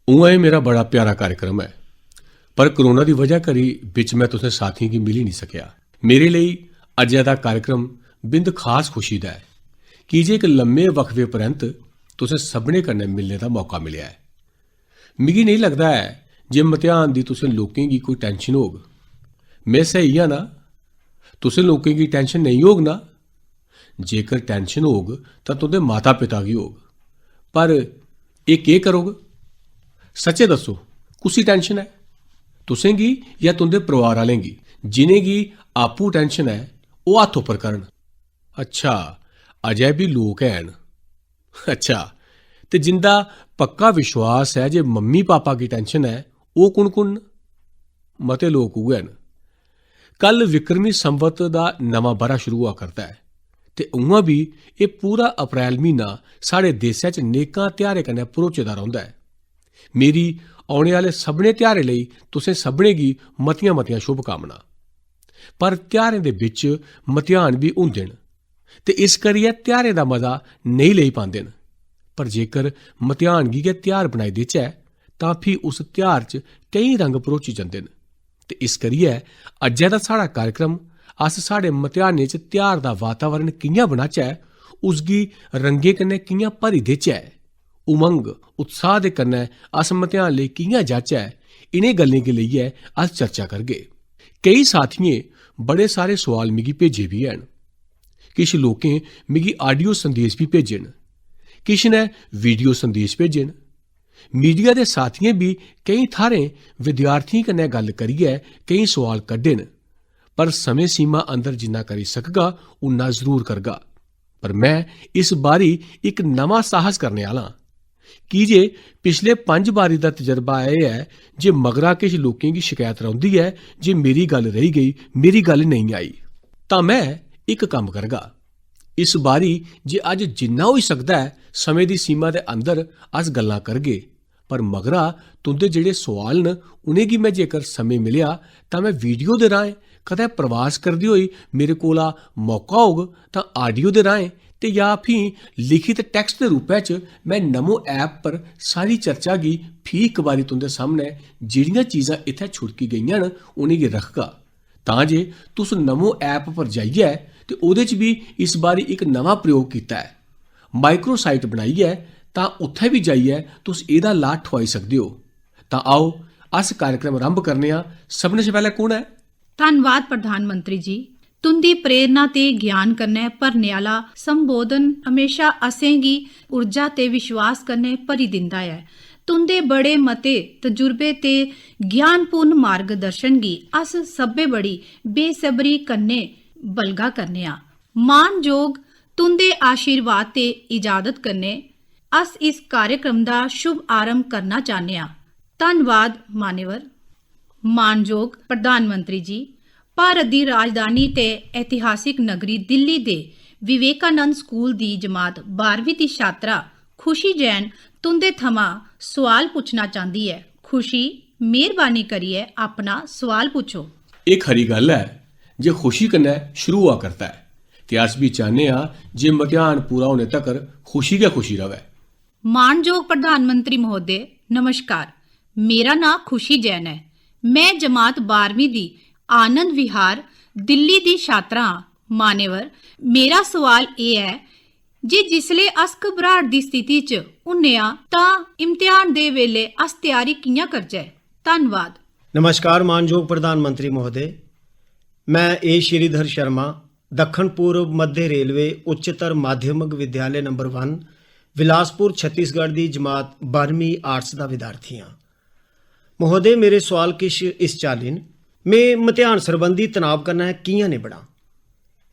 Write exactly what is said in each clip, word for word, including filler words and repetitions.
उ'आं एह् मेरा बड़ा प्यारा कार्यक्रम ऐ, पर कोरोना दी वजह करी बिच में तुसें साथियें गी मिली निं सकेआ। मेरे लेई अज्जै दा कार्यक्रम बिंद खास खुशी दा ऐ, की जे इक लम्मे वक्फे परैंत तुसें सभनें कन्नै मिलने दा मौका मिलेआ ऐ। मिगी नेईं लगदा ऐ जे मतेहान दी तुसें लोकें गी कोई टैंशन होग। में स्हेई आं ना? तुसें लोकें गी टैंशन नेईं होग ना? जेकर टैंशन होग तां तुं'दे माता-पिता गी होग। पर एह् केह् करग? सच्चें दस्सो, कुसी टैंशन ऐ? तुसेंगी जां तुं'दे परोआर आह्लें गी? जि'नेंगी आपूं टैंशन ऐ, ओह् हत्थ उप्पर करन। अच्छा, अजें बी लोक हैन। अच्छा, ते जिं'दा पक्का विश्वास ऐ जे मम्मी-पापा गी टैंशन ऐ, ओह् कु'न-कु'न न? मते लोक उ'ऐ न। कल विक्रमी संवत दा नमां ब'रा शुरू होआ करदा ऐ ते उ'आं बी एह् पूरा अप्रैल म्हीना साढ़े देसै च नेकां तेहारें कन्नै भरोचे दा रौंह्दा ऐ। मेरी औने आह्ले सभनें तेहारें लेई तुसें सभनें गी मतियां-मतियां शुभकामनां। पर तेहारें दे बिच मतेहान बी होंदे न ते इस करियै तेहारें दा मजा नेईं लेई पांदे न। पर जेकर मतेहान गी गै तेहार बनाई देचै तां फ्ही उस तेहार च केईं रंग भरोची जंदे न। ते इस करियै अज्जै दा साढ़ा कार्यक्रम अस साढ़े मतेहानें च तेहार दा वातावरण कि'यां बनाचै, उसगी रंगें कन्नै कि'यां भरी देचै, उमंग, उत्साह दे कन्नै अस मतेहान लेई कि'यां जाचै, इ'नें गल्लें गी लेइयै अस चर्चा करगे। केई साथियें बड़े सारे सोआल मिगी भेजे बी हैन। किश लोकें मिगी audio संदेश बी भेजे न, किश ने video संदेश भेजे न। मीडिया दे साथियें बी केई थाह्रें विद्यार्थियें कन्नै गल्ल करियै केई सोआल कड्ढे न, पर समें सीमा अंदर जिन्ना करी सकगा, उन्ना जरूर करगा। पर में इस बारी इक नमां साहस करने आह्ला आं, की जे पिछले पंज बारी दा तजर्बा एह् ऐ जे मगरा किश लोकें गी शकैत रौंह्दी ऐ जे मेरी गल्ल रेही गेई, मेरी गल्ल नेईं आई। तां में इक कम्म करगा, इस बारी जे अज्ज जिन्ना होई सकदा ऐ, समें दी सीमा दे अंदर अस गल्लां करगे, पर मगरा तुं'दे जेह्ड़े सोआल न, उ'नेंगी में जेकर समें मिलेआ, तां में video दे राहें, कदें प्रवास करदे होई मेरे कोला मौका होग, तां audio दे राहें ते जां फ्ही लिखित text दे रूपै च में नमो ऐप पर सारी चर्चा गी फ्ही इक बारी तुं'दे सामनै जेह्ड़ियां चीजां इत्थै छुड़की गेइयां न, उ'नेंगी रखगा। तां जे तुस नमो ऐप पर जाइयै ते ओह्दे च बी इस बारी इक नमां प्रयोग कीता ऐ, micro site बनाइयै, तां उत्थै बी जाइयै तुस एह्दा लाह् ठुआई सकदे ओ। तां आओ, अस कार्यक्रम आरंभ करने आं। सभनें शा पैह्लें कु'न ऐ? धन्नवाद प्रधानमंत्री जी, तुं'दी प्रेरणा ते ज्ञान कन्नै भरने आह्ला संबोधन म्हेशा असेंगी ऊर्जा ते विश्वास कन्नै भरी दिंदा ऐ। तुं'दे बड़े मते तजुर्बे ते ज्ञानपूर्ण मार्गदर्शन गी अस सब्भै बड़ी बेसब्री कन्नै बलगा करने आं। मानजोग, तुं'दे आशीर्वाद ते इजाजत कन्नै अस इस कार्यक्रम दा शुभ आरंभ करना चाह्न्ने आं। धन्नवाद मान्यवर। मानजोग प्रधानमंत्री जी, भारत दी राजधानी ते ऐतिहासिक नगरी दिल्ली दे विवेकानंद स्कूल दी जमात बारहवीं दी छात्रा खुशी जैन तुं'दे थमां सोआल पुच्छना चांह्दी ऐ। खुशी, मेहरबानी करियै अपना सोआल पुच्छो। एह् खरी गल्ल ऐ जे खुशी कन्नै शुरू होआ करदा ऐ ते अस बी चाह्न्ने आं जे मतेहान पूरा होने तगर खुशी गै खुशी र'वै। मानजोग प्रधानमंत्री महोदय, नमस्कार। मेरा नांऽ खुशी जैन ऐ। में जमात बारहवीं दी आनंद विहार, दिल्ली दी छात्रा आं। मान्यवर, मेरा सोआल एह् ऐ जे जिसलै अस घबराट दी स्थिति च हुन्ने आं तां इम्तिहान दे बेल्लै अस त्यारी कि'यां करचै? धन्नवाद। नमस्कार मानजोग प्रधानमंत्री महोदय, मैं ए श्रीधर शर्मा, दक्खन पूर्व मध्य रेलवे उच्चतर माध्यमिक विद्यालय नंबर वन, बिलासपुर, छत्तीसगढ़ दी जमात बारहवीं आर्ट्स दा विद्यार्थी आं। महोदय, मेरे सोआल किश इस चाल्ली न। में मतेहान सरबंधी तनाव कन्नै कि'यां निबड़ां?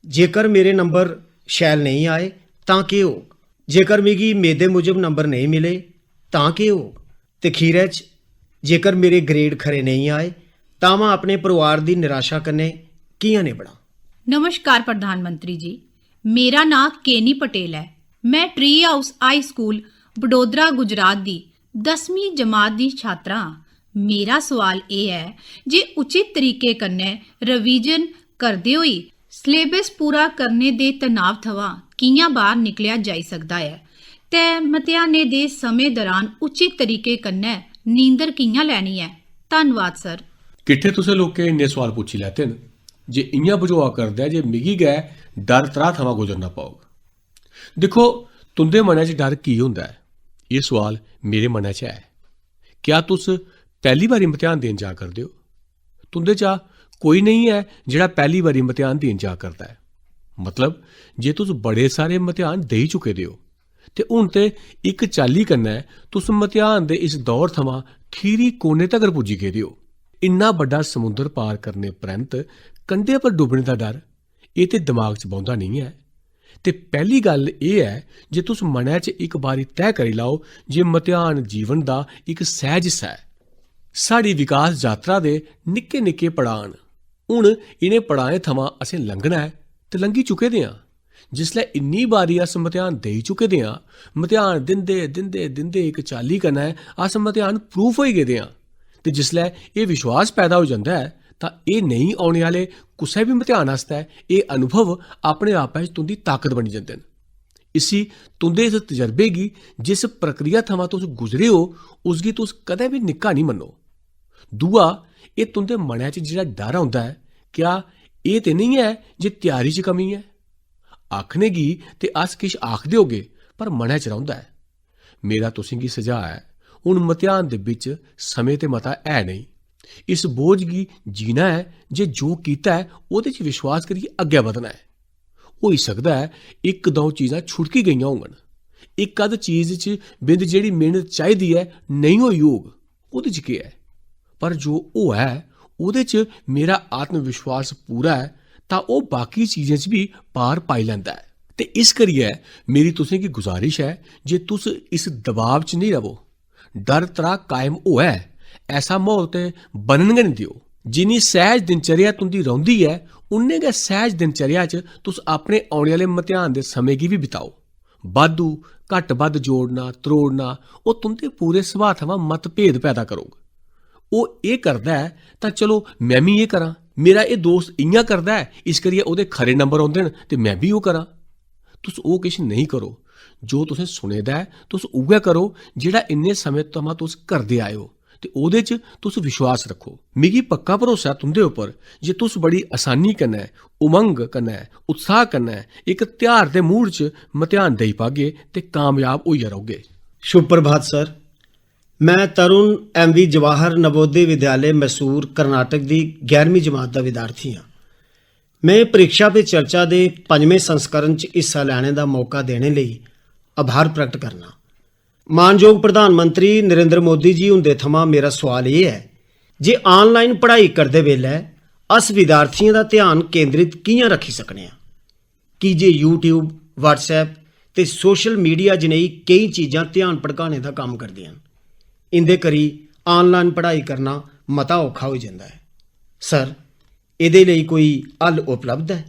जेकर मेरे नंबर शैल नेईं आए, तां केह् होग? जेकर मिगी मेदें मुजब नंबर नेईं मिले, तां केह् होग? ते खीरै च, जेकर मेरे ग्रेड खरे नेईं आए, तां में अपने परोआर दी निराशा कन्नै कि'यां निबड़ां? नमस्कार प्रधानमंत्री जी, मेरा नांऽ केनी पटेल ऐ। में tree house high school, Vadodara, Gujarat दी दसमीं जमात दी छात्रा आं। मेरा सोआल एह् ऐ जे उचित तरीके कन्नै revision करदे होई syllabus पूरा करने दे तनाव थमां कि'यां बाह्र निकलेआ जाई सकदा ऐ ते मतेहानें दे समें दरान उचित तरीके कन्नै नींदर कि'यां लैनी ऐ? धन्नवाद सर। किट्ठे तुसें लोकें इन्ने सोआल पुच्छी लैते न जे इ'यां बझोआ करदा ऐ जे मिगी गै डर त्राह थमां गुजरना पौग। दिक्खो, तुं'दे मनै च डर की होंदा ऐ? एह् सोआल मेरे मनै च ऐ। क्या तुस पैह्ली बारी मतेहान देन जा करदे ओ? तुं'दे चा कोई नेईं ऐ जेह्ड़ा पैह्ली बारी मतेहान देन जा करदा ऐ। मतलब, जे तुस बड़े सारे मतेहान देई चुके दे ओ, ते हून ते इक चाल्ली कन्नै तुस मतेहान दे इस दौर थमां खीरी कोने तगर पुज्जी गेदे ओ। इन्ना बड्डा समुंदर पार करने परैंत कंढे पर डुब्बने दा डर, एह् ते दमाग च बौंह्दा नेईं ऐ। ते पैह्ली गल्ल एह् ऐ जे तुस मनै च इक बारी तैऽ करी लैओ जे मतेहान जीवन दा इक सैह्ज हिस्सा ऐ। साढ़ी विकास जातरा दे निक्के-निक्के पड़ाऽ न। हून इ'नें पड़ाएं थमां असें लंघना ऐ ते लंघी चुके दे आं। जिसलै इन्नी बारी अस मतेहान देई चुके दे आं, मतेहान दिंदे, दिंदे, दिंदे इक चाल्ली कन्नै अस मतेहान proof होई गेदे आं। ते जिसलै एह् विश्वास पैदा होई जंदा ऐ, तां एह् नेईं औने आह्ले कुसै बी मतेहान आस्तै एह् अनुभव अपने आपै च तुं'दी ताकत बनी जंदे न। इसी, तुं'दे इस तजरबे गी, जिस प्रक्रिया थमां तुस गुजरे ओ, उसगी तुस कदें बी निक्का निं मन्नो। दूआ, एह् तुं'दे मनै च जेह्ड़ा डर औंदा ऐ, क्या एह् ते नेईं ऐ जे त्यारी च कमी ऐ? आखने गी ते अस किश आखदे होगे, पर मनै च रौंह्दा ऐ। मेरा तुसें गी सुझाऽ ऐ, हून मतेहान दे बिच समें ते मता है नेईं। इस बोझ गी जीना ऐ जे जो कीता ऐ, ओह्दे च विश्वास करियै अग्गें बधना ऐ। होई सकदा ऐ, इक द'ऊं चीजां छुड़की गेइयां होङन। इक अद्ध चीज च बिंद जेह्ड़ी मेह्नत चाहिदी ऐ, नेईं होई होग, ओह्दे च केह् ऐ? पर जो होऐ, ओह्दे च मेरा आत्मविश्वास पूरा ऐ, तां ओह् बाकी चीजें च बी पार पाई लैंदा ऐ। ते इस करियै मेरी तुसें गी गुजारिश ऐ जे तुस इस दबाव च नेईं र'वो। डर त्राह कायम होऐ, ऐसा म्हौल ते बनन गै निं देओ। जिन्नी सैह्ज दिनचर्या तुं'दी रौंह्दी ऐ, उन्ने गै सैह्ज दिनचर्या च तुस अपने औने आह्ले मतेहान दे समें गी बी बिताओ। बाद्धू, घट्ट-बद्ध जोड़ना, त्रोड़ना, ओह् तुं'दे पूरे सुभाऽ थमां मतभेद पैदा करोग। ओह् एह् करदा ऐ, तां चलो, में बी एह् करां। मेरा एह् दोस्त इ'यां करदा ऐ, इस करियै ओह्दे खरे नंबर औंदे न ते में बी ओह् करां। तुस ओह् किश नेईं करो। जो तुसें सुने दा ऐ, तुस उ'ऐ करो, जेह्ड़ा इन्ने समें थमां तुस करदे आए ओ, ते ओह्दे च तुस विश्वास रक्खो। मिगी पक्का भरोसा ऐ तुं'दे उप्पर जे तुस बड़ी असानी कन्नै, उमंग कन्नै, उत्साह कन्नै इक ध्यार दे मूड च मतेहान देई पागे ते कामयाब होइयै रौह्गे। शुभ प्रभात सर, में तरुण एम वी जवाहर नवोदय विद्यालय मैसूर, कर्नाटक दी ग्यारहवीं जमात दा विद्यार्थी आं। में परीक्षा पे चर्चा दे पंजमें संस्करण च हिस्सा लैने दा मौका देने लेई आभार प्रकट करना। मानजोग प्रधानमंत्री नरेंद्र मोदी जी हुंदे थमां मेरा सोआल एह् ऐ जे online पढ़ाई करदे बेल्लै अस विद्यार्थियें दा ध्यान केंद्रित कि'यां रक्खी सकने आं, की जे YouTube, WhatsApp ते social media जनेही केई चीजां ध्यान भटकाने दा कम्म करदियां न। इं'दे करी online पढ़ाई करना मता औखा होई जंदा ऐ। सर, एह्दे लेई कोई हल उपलब्ध ऐ?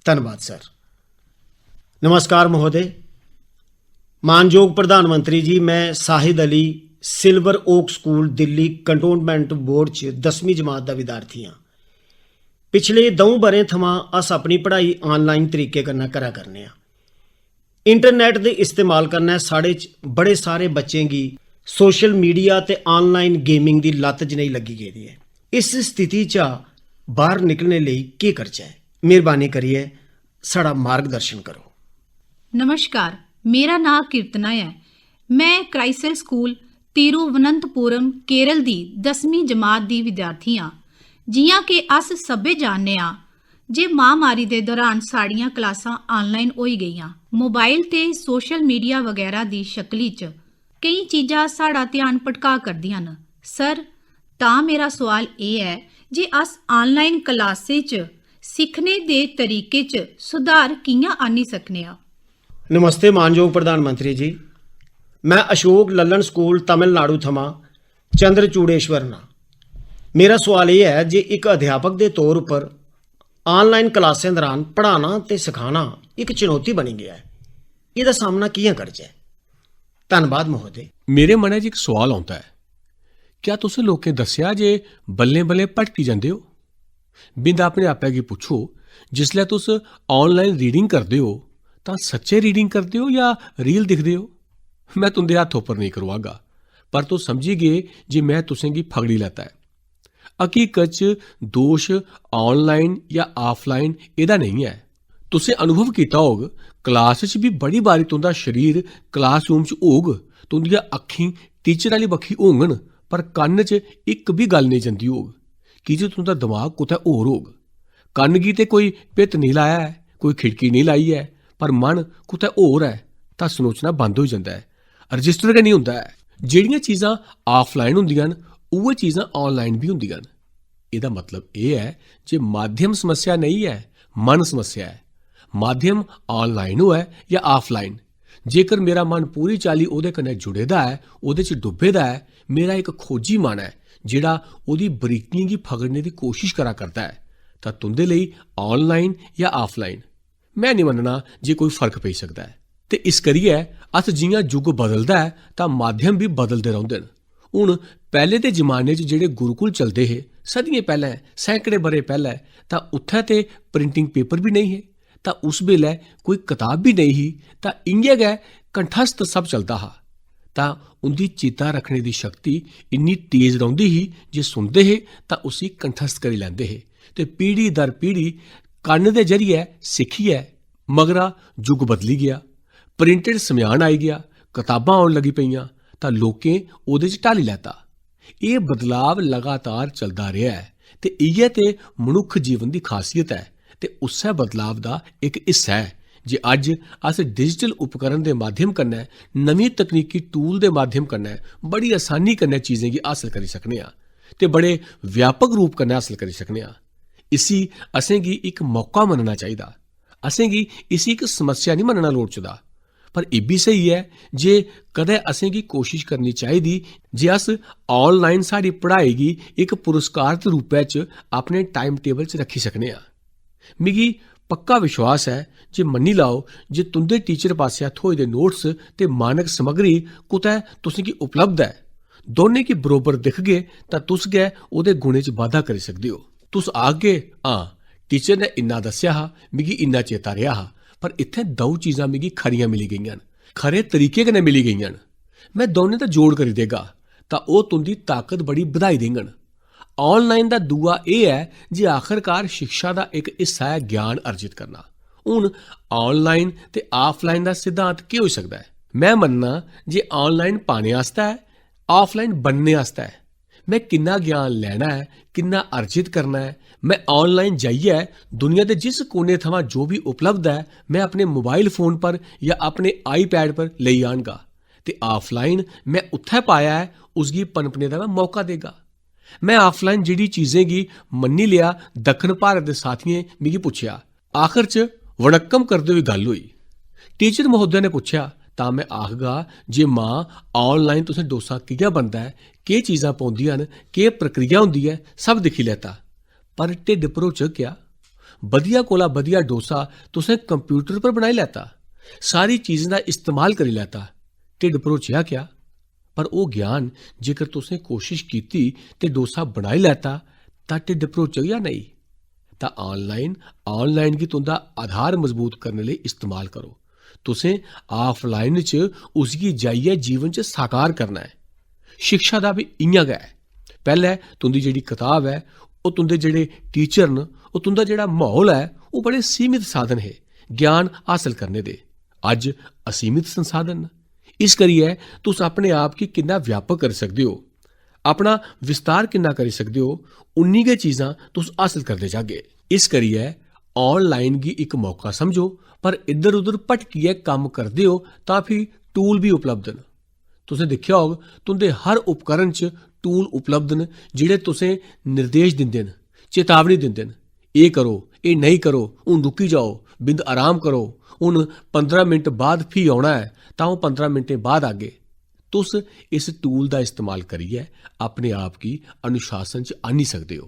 धन्नवाद सर। नमस्कार महोदय। मानजोग प्रधानमंत्री जी, में Sahid Ali, Silver Oak School, Delhi, Cantonment Board च दसमीं जमात दा विद्यार्थी आं। पिछले द'ऊं ब'रें थमां अस अपनी पढ़ाई online तरीके कन्नै करा करने आं। इंटरनेट दे इस्तेमाल कन्नै साढ़े च बड़े सारे बच्चें गी social media ते online gaming दी लत्त जनेही लग्गी गेदी ऐ। इस स्थिति चा बाह्र निकलने लेई केह् करचै? मेहरबानी करियै साढ़ा मार्गदर्शन करो। नमस्कार, मेरा नांऽ कीर्तना ऐ। में क्राइसल स्कूल, तिरुवनंतपुरम, केरल दी दसमीं जमात दी विद्यार्थी आं। जि'यां के अस सब्भै जानने आं जे महामारी दे दौरान साढ़ियां क्लासां online होई गेइयां। Mobile ते social media बगैरा दी शकली च केईं चीजां साढ़ा ध्यान भटका करदियां न। सर, तां मेरा सोआल एह् ऐ जे अस online क्लासें च सिक्खने दे तरीके च सुधार कि'यां आह्न्नी सकने आं? नमस्ते मानजोग प्रधानमंत्री जी, में अशोक लल्लन स्कूल तमिलनाडु थमां चंद्र चूड़ेश्वर ना। मेरा सोआल एह् ऐ जे इक अध्यापक दे तौर उप्पर online क्लासें दौरान पढ़ाना ते सखाना इक चुनौती बनी गेआ ऐ। एह्दा सामना कि'यां करचै? धन्नवाद महोदय। मेरे मनै च इक सोआल औंदा ऐ, क्या तुसें लोकें दस्सेआ जे बल्लें-बल्लें भटकी जंदे ओ? बिंद अपने आपै गी पुच्छो, जिसलै तुस online reading करदे ओ, तां सच्चें reading करदे ओ जां reel दिखदे ओ? में तुं'दे हत्थ उप्पर नेईं करोआगा, पर तुस समझी गे जे में तुसेंगी फगड़ी लैता ऐ। हकीकत च दोश online जां offline एह्दा नेईं ऐ। तुसें अनुभव कीता होग, class च बी बड़ी बारी तुं'दा शरीर classroom च होग, तुं'दियां अक्खीं teacher आह्ली बक्खी होङन, पर कन्न च इक बी गल्ल नेईं जंदी होग, की जे तुं'दा दमाग कुतै होर होग। कन्न गी ते कोई भित्त नेईं लाया ऐ, कोई खिड़की नेईं लाई ऐ, पर मन कुतै होर ऐ, तां सनोचना बंद होई जंदा ऐ, register गै नेईं होंदा ऐ। जेह्ड़ियां चीजां offline होंदियां न, उ'ऐ चीजां online बी होंदियां न। एह्दा मतलब एह् ऐ जे माध्यम समस्या नेईं ऐ, मन समस्या ऐ। माध्यम online होऐ जां offline, जेकर मेरा मन पूरी चाल्ली ओह्दे कन्नै जुड़े दा ऐ, ओह्दे च डुब्बे दा ऐ, मेरा इक खोजी मन ऐ जेह्ड़ा ओह्दी बरीकियें गी फगड़ने दी कोशश करा करदा ऐ, तां तुं'दे लेई online जां offline, में निं मन्नना जे कोई फर्क पेई सकदा ऐ। ते इस करियै अस जि'यां युग बदलदा ऐ, तां माध्यम बी बदलदे रौंह्दे न। हून पैह्ले दे जमाने च जेह्ड़े गुरुकुल चलदे हे, सदियें पैह्लें, सैकड़े ब'रे पैह्लें, तां उत्थै ते printing paper बी नेईं हे, तां उस बेल्लै कोई कताब बी नेईं ही, तां इ'यां गै कंठस्थ सब चलदा हा। तां उं'दी चेता रक्खने दी शक्ति इन्नी तेज रौंह्दी ही जे सुनदे हे तां उसी कंठस्थ करी लैंदे हे ते पीढ़ी दर पीढ़ी कन्न दे जरियै सिक्खियै। मगरा युग बदली गेआ, printed समेआन आई गेआ, कताबां औन लगी पेइयां, तां लोकें ओह्दे च ढाली लैता। एह् बदलाव लगातार चलदा रेहा ऐ ते इ'यै ते मनुक्ख जीवन दी खासियत ऐ ते उस्सै बदलाव दा इक हिस्सा ऐ जे अज्ज अस digital उपकरण दे माध्यम कन्नै, नमीं तकनीकी tool दे माध्यम कन्नै बड़ी आसानी कन्नै चीजें गी हासल करी सकने आं ते बड़े व्यापक रूप कन्नै हासल करी सकने आं। इसी असेंगी इक मौका मन्नना चाहिदा। असेंगी इसी इक समस्या निं मन्नना लोड़चदा। पर एह् बी स्हेई ऐ जे कदें असेंगी कोशश करनी चाहिदी जे अस online साढ़ी पढ़ाई गी इक पुरस्कार दे रूपै च अपने time table च रक्खी सकने आं। मिगी पक्का विश्वास ऐ जे मन्नी लैओ जे तुं'दे teacher पासेआ थ्होए दे notes ते मानक समग्री कुतै तुसेंगी उपलब्ध ऐ। दौनें गी बरोबर दिखगे तां तुस गै ओह्दे गुणें च बाद्धा करी सकदे ओ। तुस आखगे, "हां, teacher ने इन्ना दस्सेआ हा, मिगी इन्ना चेता रेहा हा, पर इत्थें द'ऊं चीजां मिगी खरियां मिली गेइयां न, खरे तरीके कन्नै मिली गेइयां न। में दौनें दा जोड़ करी देगा, तां ओह् तुं'दी ताकत बड़ी बधाई देङन।" Online दा दूआ एह् ऐ जे आखरकार शिक्षा दा इक हिस्सा ऐ ज्ञान अर्जित करना। हून online ते offline दा सिद्धांत केह् होई सकदा ऐ? में मन्नना जे online पाने आस्तै ऐ, offline बनने आस्तै ऐ। में किन्ना ज्ञान लैना ऐ, किन्ना अर्जित करना ऐ, में online जाइयै दुनिया दे जिस कोने थमां जो बी उपलब्ध ऐ, में अपने mobile phone पर जां अपने iPad पर लेई आनगा। ते offline में उत्थै पाया ऐ, उसगी पनपने दा में मौका देगा। में offline जेह्ड़ी चीजें गी मन्नी लेआ, दक्खन भारत दे साथियें मिगी पुच्छेआ। आखर च वणक्कम करदे होई गल्ल होई। Teacher महोदय ने पुच्छेआ तां में आखगा जे मां, online तुसें डोसा कि'यां बनदा ऐ, केह् चीजां पौंदियां न, केह् प्रक्रिया होंदी ऐ, सब दिक्खी लैता। पर ढिड्ड भरोचग क्या? बधिया कोला बधिया डोसा तुसें computer पर बनाई लैता, सारी चीजें दा इस्तेमाल करी लैता, ढिड्ड भरोचेआ क्या? पर ओह् ज्ञान, जेकर तुसें कोशश कीती ते डोसा बनाई लैता, तां ढिड्ड भरोचग जां नेईं? तां online, online गी तुं'दा आधार मजबूत करने लेई इस्तेमाल करो। तुसें offline च उसगी जाइयै जीवन च साकार करना ऐ। शिक्षा दा बी इ'यां गै ऐ। पैह्लें तुं'दी जेह्ड़ी कताब ऐ, ओह् तुं'दे जेह्ड़े teacher न, ओह् तुं'दा जेह्ड़ा म्हौल ऐ, ओह् बड़े सीमित साधन हे ज्ञान हासल करने दे। अज्ज असीमित संसाधन न। इस करियै तुस अपने आप गी किन्ना व्यापक करी सकदे ओ, अपना विस्तार किन्ना करी सकदे ओ, उन्नी गै चीजां तुस हासल करदे जागे। इस करियै online गी इक मौका समझो, पर इद्धर-उद्धर भटकियै कम्म करदे ओ, तां फ्ही tool बी उपलब्ध न। तुसें दिक्खेआ होग, तुं'दे हर उपकरण च tool उपलब्ध न, जेह्ड़े तुसें निर्देश दिंदे न, चेतावनी दिंदे न, "एह् करो, एह् नेईं करो, हून रुकी जाओ, बिंद आराम करो, हून पंदरां मिंट बाद फ्ही औना ऐ, तां ओह् पंदरां मिंटें बाद आगे।" तुस इस tool दा इस्तेमाल करियै अपने आप गी अनुशासन च आह्नी सकदे ओ।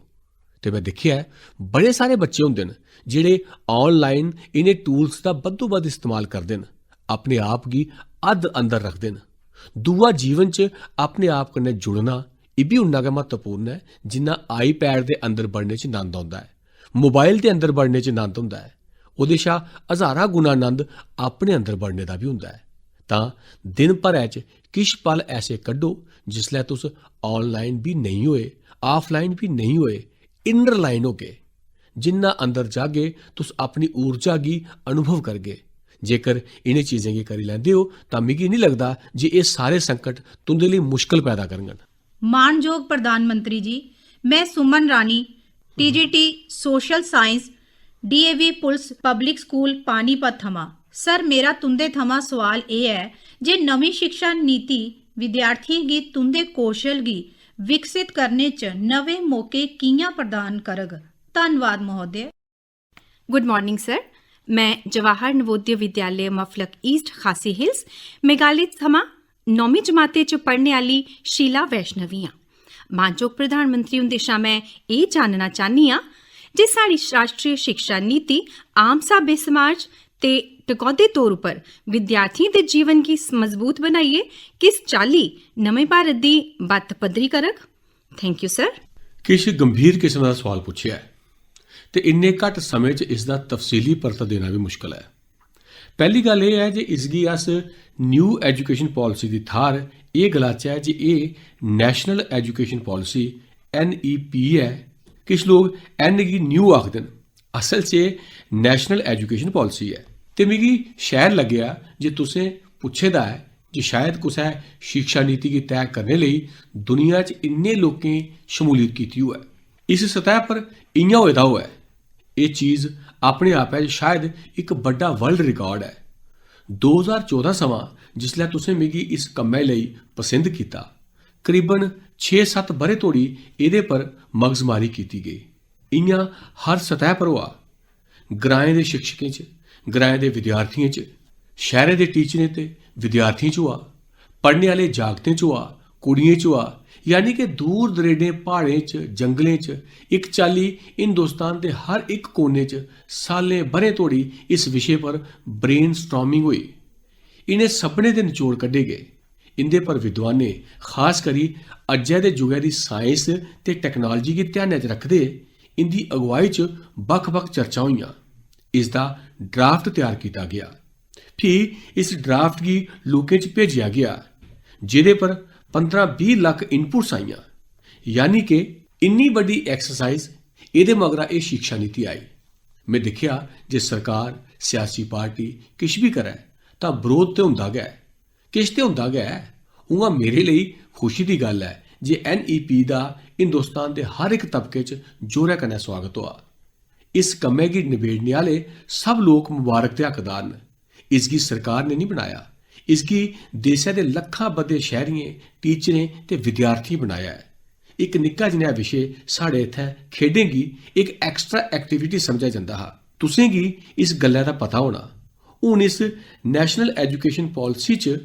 ते में दिक्खेआ ऐ, बड़े सारे बच्चे होंदे न जेह्ड़े online इ'नें tools दा बद्धोबद्ध इस्तेमाल करदे न, अपने आप गी हद्द अंदर रखदे न। दूआ जीवन च अपने आप कन्नै जुड़ना, एह् बी उन्ना गै म्हत्तवपूर्ण ऐ जिन्ना iPad दे अंदर बड़ने च नंद औंदा ऐ, mobile दे अंदर बड़ने च नंद होंदा ऐ। ओह्दे शा हजारां गुणा नंद अपने अंदर बड़ने दा बी होंदा ऐ। तां दिन भरै च किश पल ऐसे कड्ढो जिसलै तुस आनलाइन बी नेईं होए, आफलाइन बी नेईं होए, इनर लाइन होगे। जिन्ना अंदर जागे, तुस अपनी ऊर्जा गी अनुभव करगे। जेकर इ'नें चीजें गी करी लैंदे ओ तां मिगी निं लगदा जे एह् सारे संकट तुं'दे लेई मुश्कल पैदा करङन। मानजोग प्रधानमंत्री जी, में Suman Rani, TGT social science, DAV police public school Panipat थमां। सर, मेरा तुं'दे थमां सोआल एह् ऐ जे नमीं शिक्षा नीति विद्यार्थियें गी तुं'दे कौशल गी विकसित करने च नमें मौके कि'यां प्रदान करग? धन्नवाद महोदय। गुड मॉर्निंग सर, में जवाहर नवोदय विद्यालय मफलक ईस्ट खासी हिल्स मेघालय थमां नौमीं जमाते च पढ़ने आह्ली शीला वैष्णवी आं। मानजोग प्रधानमंत्री हुंदे शा में एह् जानना चाह्न्नी आं जे साढ़ी राष्ट्रीय शिक्षा नीति आम स्हाबे समाज ते टकौदे तौर उप्पर विद्यार्थियें दे जीवन गी मजबूत बनाइयै किस चाल्ली नमें भारत दी बत्त पद्धरी करग? Thank U sir. किश गंभीर किस्म दा सोआल पुच्छेआ ऐ ते इन्ने घट्ट समें च इसदा तफसीली परता देना बी मुश्कल ऐ। पैह्ली गल्ल एह् ऐ जे इसगी अस न्यू एजुकेशन पालिसी दी थाह्र एह् गलाचै जे एह् नेशनल एजुकेशन पालिसी, एनईपी, ऐ। किश लोक एन गी न्यू आखदे न, असल च एह् नेशनल एजुकेशन पालिसी ऐ। ते मिगी शैल लग्गेआ जे तुसें पुच्छे दा ऐ जे शायद कुसै शिक्षा नीति गी तैऽ करने लेई दुनिया च इन्ने लोकें शमूलियत कीती होऐ, इस सतह पर इ'यां होए दा होऐ। एह् चीज अपने आपै च शायद इक बड्डा वर्ल्ड रिकार्ड ऐ। दो ज्हार चौदां समां जिसलै तुसें मिगी इस कम्मै लेई पसंद कीता, करीबन छे सत्त ब'रे धोड़ी एह्दे पर मगजमारी कीती गेई। इ'यां हर सतह पर होआ। ग्राएं दे शिक्षकें च, ग्राएं दे विद्यार्थियें च, शैह्रे दे टीचरें ते विद्यार्थियें च होआ, पढ़ने आह्ले जागतें च होआ, कुड़ियें च होआ, यानी के दूर दरेडें प्हाड़ें च, जंगलें च, इक चाल्ली हिंदुस्तान दे हर इक कोने च साल्लें ब'रें धोड़ी इस विशे पर ब्रेनस्टार्मिंग होई। इ'नें सभनें दे नचोड़ कड्ढे गे। इं'दे पर विद्वानें, खास करी अज्जै दे जुगै दी साइंस ते टैक्नालजी गी ध्यानै च रखदे, इं'दी अगुआई च बक्ख-बक्ख चर्चां होइयां। इसदा ड्राफ्ट त्यार कीता गेआ। फ्ही इस ड्राफ्ट गी लोकें च भेजेआ गेआ, जेह्दे पर पंदरां बीह् लक्ख इनपुट्स आइयां। यानी के इन्नी बड्डी एक्सरसाइज, एह्दे मगरा एह् शिक्षा नीति आई। में दिक्खेआ जे सरकार, सियासी पार्टी किश बी करै तां बरोध ते होंदा गै ऐ। किश ते होंदा गै ऐ। उ'आं मेरे लेई खुशी दी गल्ल ऐ जे एनईपी दा हिंदुस्तान दे हर इक तबके च जोरै कन्नै सुआगत होआ। इस कम्मै गी नबेड़ने आह्ले सब लोक मबारक दे हकदार न। इसगी सरकार ने निं बनाया, इसगी देसै दे लक्खां बद्धे शैह्रियें, टीचरें ते विद्यार्थियें बनाया ऐ। इक निक्का जनेहा विशे साढ़े इत्थै खेढें गी इक एक्स्ट्रा एक्टिविटी समझेआ जंदा हा। तुसें गी इस गल्लै दा पता होना। हून इस नेशनल एजुकेशन पालिसी च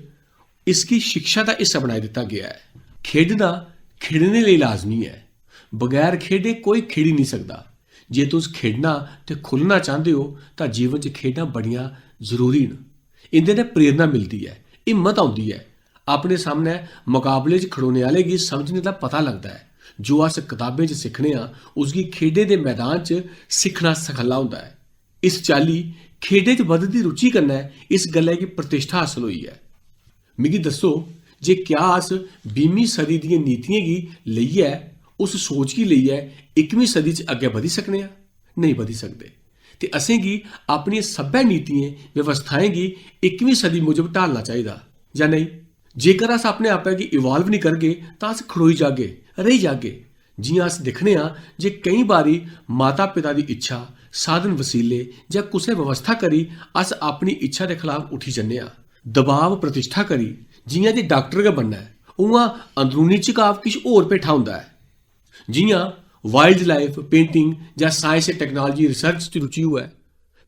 इसगी शिक्षा दा हिस्सा बनाई दित्ता गेआ ऐ। खेढना खेढने लेई लाजमी ऐ। बगैर खेढे कोई खेढी निं सकदा। जे तुस खेढना ते खु'ल्लना चांह्दे ओ तां जीवन च खेढां बड़ियां जरूरी न। इं'दे नै प्रेरणा मिलदी ऐ, हिम्मत औंदी ऐ। अपने सामनै मकाबले च खड़ोने आह्ले गी समझने दा पता लगदा ऐ। जो अस कताबें च सिक्खने आं, उसगी खेढें दे मैदान च सिक्खना सखल्ला होंदा ऐ। इस चाल्ली खेढें च बधदी रुचि कन्नै इस गल्लै गी प्रतिश्ठा हासल होई ऐ। मिगी दस्सो जे क्या अस बीहमीं सदी दियें नीतियें गी लेइयै, उस सोच गी लेइयै इक्कमीं सदी च अग्गें बधी सकने आं? नेईं बधी सकदे। ते असेंगी अपनियें सब्भै नीतियें, व्यवस्थाएं गी इक्कमीं सदी मूजब ढालना चाहिदा, जां नेईं? जेकर अस अपने आपै गी इवाल्व निं करगे, तां अस खड़ोई जागे, रेही जागे। जि'यां अस दिक्खने आं जे केईं बारी माता-पिता दी इच्छा, साधन वसीले जां कुसै व्यवस्था करी अस अपनी इच्छा दे खलाफ उठी जन्ने आं। दबाव प्रतिश्ठा करी जि'यां जे डाक्टर गै बनना ऐ, उ'आं अंदरूनी झुकाव किश होर भेठा होंदा ऐ। जि'यां वाइल्ड लाइफ, पेंटिंग जां साइंस ते टैक्नालजी रिसर्च च रुचि होऐ।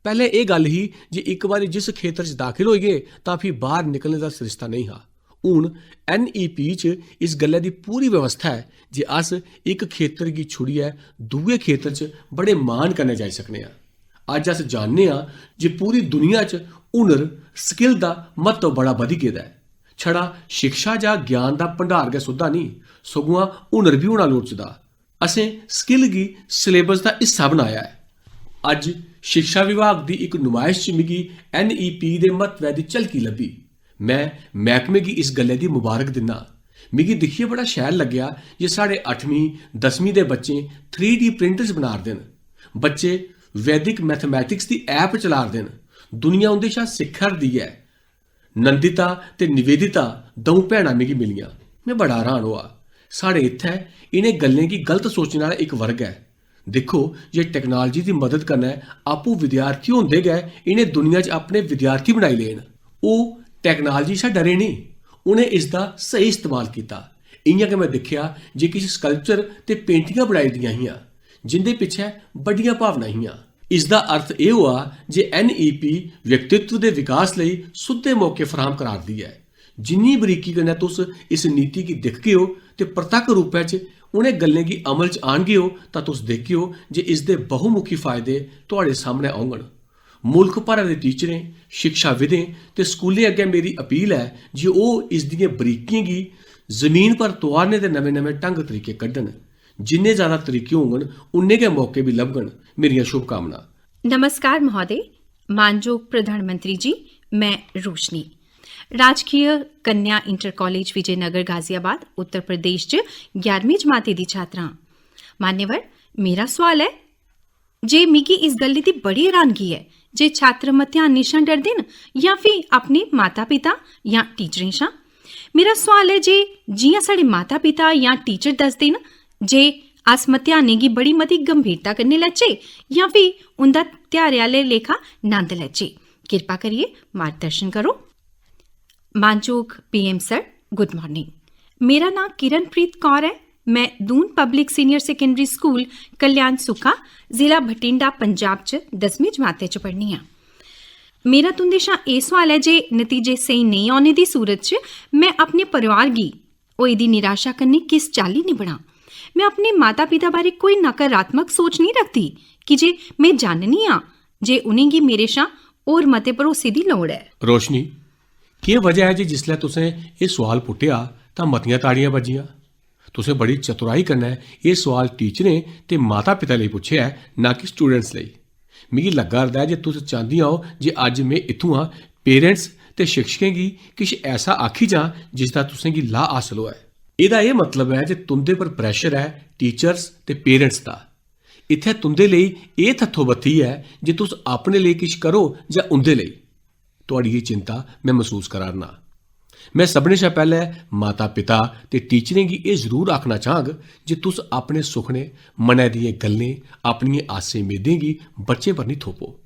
पैह्लें एह् गल्ल ही जे इक बारी जिस खेतर च दाखल होई गे तां फ्ही बाह्र निकलने दा सरिस्ता नेईं हा। हून एनईपी च इस गल्लै दी पूरी व्यवस्था ऐ जे अस इक खेतर गी छुड़ियै दूए खेतर च बड़े मान कन्नै जाई सकने आं। अज्ज अस जानने आं जे पूरी दुनिया च हुनर, स्किल दा म्हत्तव बड़ा बधी गेदा ऐ। छड़ा शिक्षा जां ज्ञान दा भंडार गै सुद्धा नेईं, सगुआं हुनर बी होना लोड़चदा। असें स्किल गी सिलेबस दा हिस्सा बनाया ऐ। अज्ज शिक्षा विभाग दी इक नुमायश च मिगी एनईपी दे म्हत्तवै दी झलकी लब्भी। में मैह्कमे गी इस गल्लै दी मुबारक दिन्ना। मिगी दिक्खियै बड़ा शैल लग्गेआ जे साढ़े अठमीं, दसमीं दे बच्चें थ्री डी प्रिंटर्स बना'रदे न। बच्चे वैदिक मैथमेटिक्स दी ऐप चला'रदे न। दुनिया उं'दे शा सिक्खा 'रदी ऐ। नंदिता ते निवेदिता द'ऊं भैनां मिगी मिलियां। में बड़ा हैरान होआ। साढ़े इत्थै इ'नें गल्लें गी गलत सोचने आह्ला इक वर्ग ऐ। दिक्खो जे टैक्नालजी दी मदद कन्नै आपूं विद्यार्थी होंदे गै इ'नें दुनिया च अपने विद्यार्थी बनाई ले न। ओह् टैक्नालजी शा डरे नेईं, उ'नें इसदा स्हेई इस्तेमाल कीता। इ'यां गै में दिक्खेआ जे किश स्कल्पचर ते पेंटिंगां बनाई दियां हियां, जिं'दे पिच्छै बड्डियां भावनां हियां। इसदा अर्थ एह् होआ जे एन ई पी व्यक्तित्व दे विकास लेई सुद्धे मौके फराहम करा'रदी ऐ। जिन्नी बरीकी कन्नै तुस इस नीति गी दिखगे ओ ते परतक्ख रूपै च उ'नें गल्लें गी अमल च आह्नगे ओ, तां तुस दिखगे ओ जे इसदे बहुमुखी फायदे थुआढ़े सामनै औङन। मुल्ख भरै दे टीचरें, शिक्षाविदें ते स्कूलें अग्गें मेरी अपील ऐ जे ओह् इसदियें बरीकियें गी जमीन पर तुआरने दे नमें-नमें ढंग तरीके कड्ढन। जिन्ने ज्यादा तरीके होङन, उन्ने गै मौके बी लभङन। मेरियां शुभकामनां। नमस्कार महोदय, मानजोग प्रधानमंत्री जी, मैं रोशनी। राजकीय कन्या इंटर कॉलेज विजयनगर गाजियाबाद, उत्तर प्रदेश च ग्यारहवीं जमाती दी छात्रा आं। मान्यवर, मेरा सुआल ऐ जे मिगी इस गल्लै दी बड़ी हैरानगी ऐ जे छात्र मतेहानें शा डरदे न जां फ्ही अपने माता-पिता जां टीचरें शा। मेरा सुआल ऐ जे जि'यां साढ़े माता-पिता जां टीचर दसदे न जे अस मतेहानें गी बड़ी मती गंभीरता कन्नै लैचै जां फ्ही उं'दा ध्यारै आह्ले लेखा नंद लैचै। किरपा करियै मार्गदर्शन करो। मानजोग P M sir, good morning. मेरा नांऽ किरणप्रीत कौर ऐ। मैं Doon public senior secondary school, Kalyan Sukkha, जिला भटिंडा, पंजाब च दसमीं जमातै च पढ़नी आं। मेरा तुं'दे शा एह् सुआल ऐ जे नतीजे स्हेई नेईं औने दी सूरत च मैं अपने परिवार गी होई दी निराशा कन्नै किस चाल्ली निबड़ां? मैं अपने माता-पिता बारै कोई नकारात्मक सोच नेईं रखदी, की जे मैं जाननी आं जे उ'नेंगी मेरे शा होर मते भरोसे दी लोड़ ऐ। रोशनी, केह् वजह ऐ जे जिसलै तुसें एह् सुआल पुट्टेआ तां मतियां ताड़ियां बज्जियां? तुसें बड़ी चतुराई कन्नै एह् सुआल टीचरें ते माता-पिता लेई पुच्छेआ ऐ, ना कि स्टूडेंट्स लेई। मिगी लग्गा 'रदा ऐ जे तुस चांह्दियां ओ जे अज्ज में इत्थुआं पेरेंट्स ते शिक्षकें गी किश ऐसा आखी जां जिसदा तुसेंगी लाह् हासल होऐ। एह्दा एह् मतलब ऐ जे तुं'दे पर प्रैशर ऐ टीचर्स ते पेरेंट्स दा। इत्थै तुं'दे लेई एह् थत्थोबत्थी ऐ जे तुस अपने लेई किश करो जां उं'दे लेई। तुआढ़ी एह् चिंता में मसूस करा 'रना। में सभनें शा पैह्लें माता-पिता ते टीचरें गी एह् जरूर आखना चाह्ङ जे तुस अपने सुखने, मनै दियें गल्लें, अपनियें आसें-मेदें गी बच्चें पर निं थोपो।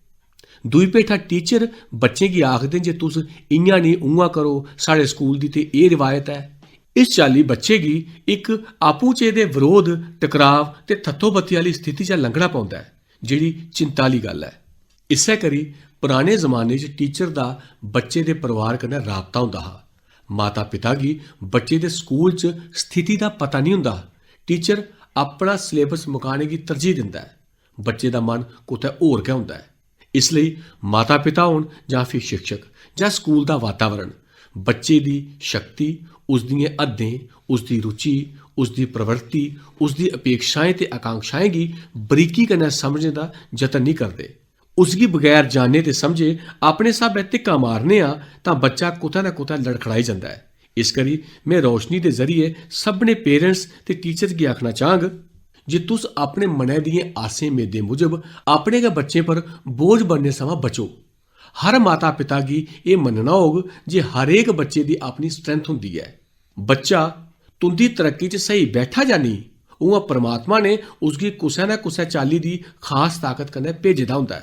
दूई भेठा टीचर बच्चें गी आखदे न जे तुस इ'यां नेईं, उ'आं करो, साढ़े स्कूल दी ते एह् रिवायत ऐ। इस चाल्ली बच्चे गी इक आपूं चें दे बरोध, टकराव ते थत्थोबत्ती आह्ली स्थिति चा लंघना पौंदा ऐ, जेह्ड़ी चिंता आह्ली गल्ल ऐ। इस्सै करी पराने जमाने च टीचर दा बच्चे दे परिवार कन्नै राबता होंदा हा। माता-पिता गी बच्चे दे स्कूल च स्थिति दा पता निं होंदा हा। टीचर अपना सिलेबस मकाने गी तरजीह् दिंदा ऐ। बच्चे दा मन कुतै होर गै होंदा ऐ। इसलेई माता-पिता होन जां फ्ही शिक्षक जां स्कूल दा वातावरण, बच्चे दी शक्ति, उसदियें हद्दें, उसदी रुचि, उसदी प्रवृत्ति, उसदी अपेक्षाएं ते आकांक्षाएं गी बरीकी कन्नै समझने दा जतन निं करदे। उसगी बगैर जाने ते समझे अपने स्हाबै धिक्का मारने आं तां बच्चा कुतै ना कुतै लड़खड़ाई जंदा ऐ। इस करी में रोशनी दे जरिए सभनें पेरेंट्स ते टीचर्स गी आखना चाह्ङ जे तुस अपने मनै दियें आसें-मेदें मुजब अपने गै बच्चें पर बोझ बनने समां बचो। हर माता-पिता गी एह् मन्नना होग जे हर इक बच्चे दी अपनी स्ट्रेंथ होंदी ऐ। बच्चा तुं'दी तरक्की च स्हेई बैठा जां नेईं, उ'आं परमात्मा ने उसगी कुसै ना कुसै चाल्ली दी खास ताकत कन्नै भेजे दा होंदा ऐ।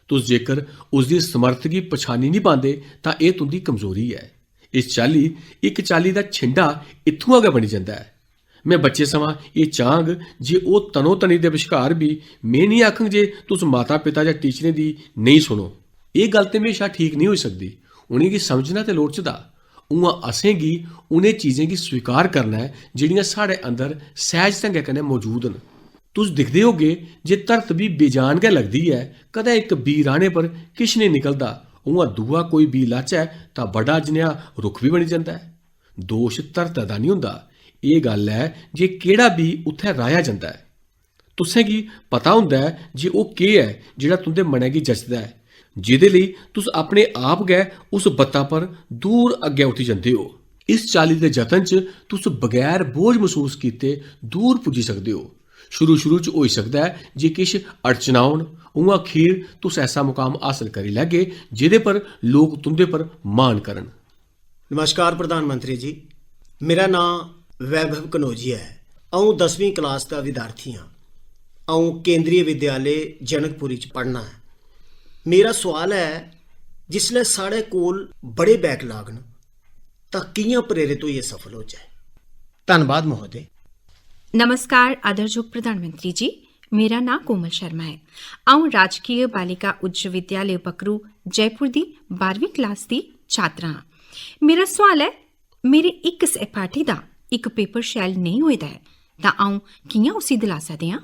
तुस जेकर उसदी समर्थ गी पछानी निं पांदे तां एह् तुं'दी कमजोरी ऐ। इस चाल्ली इक चाल्ली दा छिंडा इत्थुआं गै बनी जंदा ऐ। में बच्चे समां एह् चाह्ङ जे ओह् तनो-तनी दे बश्कार बी में निं आखङ जे तुस माता-पिता जां टीचरें दी नेईं सुनो। एह् गल्ल ते म्हेशा ठीक नेईं होई सकदी। उ'नेंगी समझना ते लोड़चदा। उ'आं असेंगी उ'नें चीजें गी स्वीकार करना ऐ जेह्ड़ियां साढ़े अंदर सैह्ज ढंगै कन्नै मौजूद न। तुस दिखदे होगे जे धरत बी बेजान गै लगदी ऐ, कदें इक बीऽ राह्ने पर किश नेईं निकलदा, उ'आं दूआ कोई बीऽ लाचै तां बड़ा जनेहा रुक्ख बी बनी जंदा ऐ। दोश धरतै दा निं होंदा, एह् गल्ल ऐ जे केह्ड़ा बीऽ उत्थै राहेआ जंदा ऐ। तुसें गी पता होंदा ऐ जे ओह् केह् ऐ जेह्ड़ा तुं'दे मनै गी जचदा ऐ। जेह्दे लेई तुस अपने आप गै उस बत्ता पर दूर अग्गें उठी जंदे ओ। इस चाल्ली दे जतन च तुस बगैर बोझ मसूस कीते दूर पुज्जी सकदे ओ। शुरू-शुरू च होई सकदा ऐ जे किश अड़चनां होन, उ'आं अखीर तुस ऐसा मुकाम हासल करी लैगे जेह्दे पर लोक तुं'दे पर मान करन। नमस्कार प्रधानमंत्री जी, मेरा नांऽ वैभव कनौजिया ऐ। अ'ऊं दसमीं क्लास दा विद्यार्थी आं। अ'ऊं केंद्रीय विद्यालय जनकपुरी च पढ़ना ऐ। मेरा सोआल ऐ, जिसलै साढ़े कोल बड़े बैकलॉग न, तां कि'यां प्रेरित होइयै सफल होचै? धन्नबाद महोदय। नमस्कार आदरजोग प्रधानमंत्री जी, मेरा नांऽ कोमल शर्मा ऐ। अ'ऊं राजकीय बालिका उच्च विद्यालय पकरू जयपुर दी बारहवीं क्लास दी छात्रा आं। मेरा सोआल ऐ, मेरे इक सैपाठी दा इक पेपर शैल नेईं होए दा ऐ, तां अ'ऊं कि'यां उसी दलासा देआं?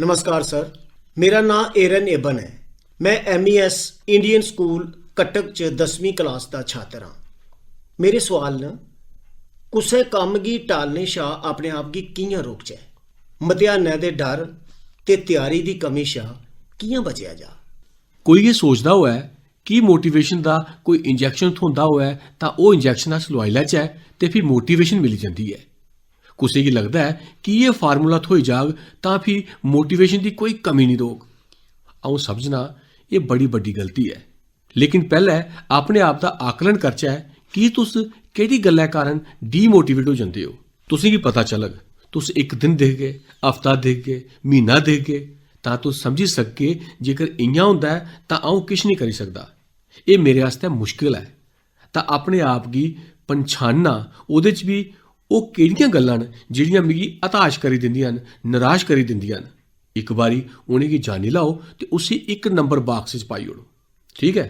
नमस्कार सर, मेरा नांऽ एरन एबन ऐ। में एमईएस इंडियन स्कूल कटक च दसमीं क्लास दा छात्र आं। मेरे सोआल न, कुसै कम्म गी टालने शा अपने आप गी कि'यां रोकचै? मतेहानै दे डर ते त्यारी दी कमी शा कि'यां बचेआ जा? कोई एह् सोचदा होऐ कि मोटिवेशन दा कोई इंजैक्शन थ्होंदा होऐ तां ओह् इंजैक्शन अस लोआई लैचै ते फ्ही मोटिवेशन मिली जंदी ऐ। कुसै गी लगदा ऐ कि एह् फार्मूला थ्होई जाग तां फ्ही मोटिवेशन दी कोई कमी निं रौह्ग। अ'ऊं समझना एह् बड़ी बड्डी गलती ऐ। लेकिन पैह्लै अपने आप दा आकलन करचै कि तुस केह्ड़ी गल्लै कारण डीमोटिवेट होई जंदे ओ। तुसें गी पता चलग, तुस इक दिन दिखगे, हफ्ता दिखगे, म्हीना दिखगे, तां तुस समझी सकगे जेकर इ'यां होंदा ऐ तां अ'ऊं किश निं करी सकदा। एह् मेरे आस्तै मुश्कल ऐ। तां अपने आप गी पन्छानना, ओह्दे च बी ओह् केह्ड़ियां गल्लां न जेह्ड़ियां मिगी हताश करी दिंदियां न, निराश करी दिंदियां न। इक बारी उ'नेंगी जानी लैओ ते उसी इक नंबर बाक्स च पाई ओड़ो। ठीक ऐ?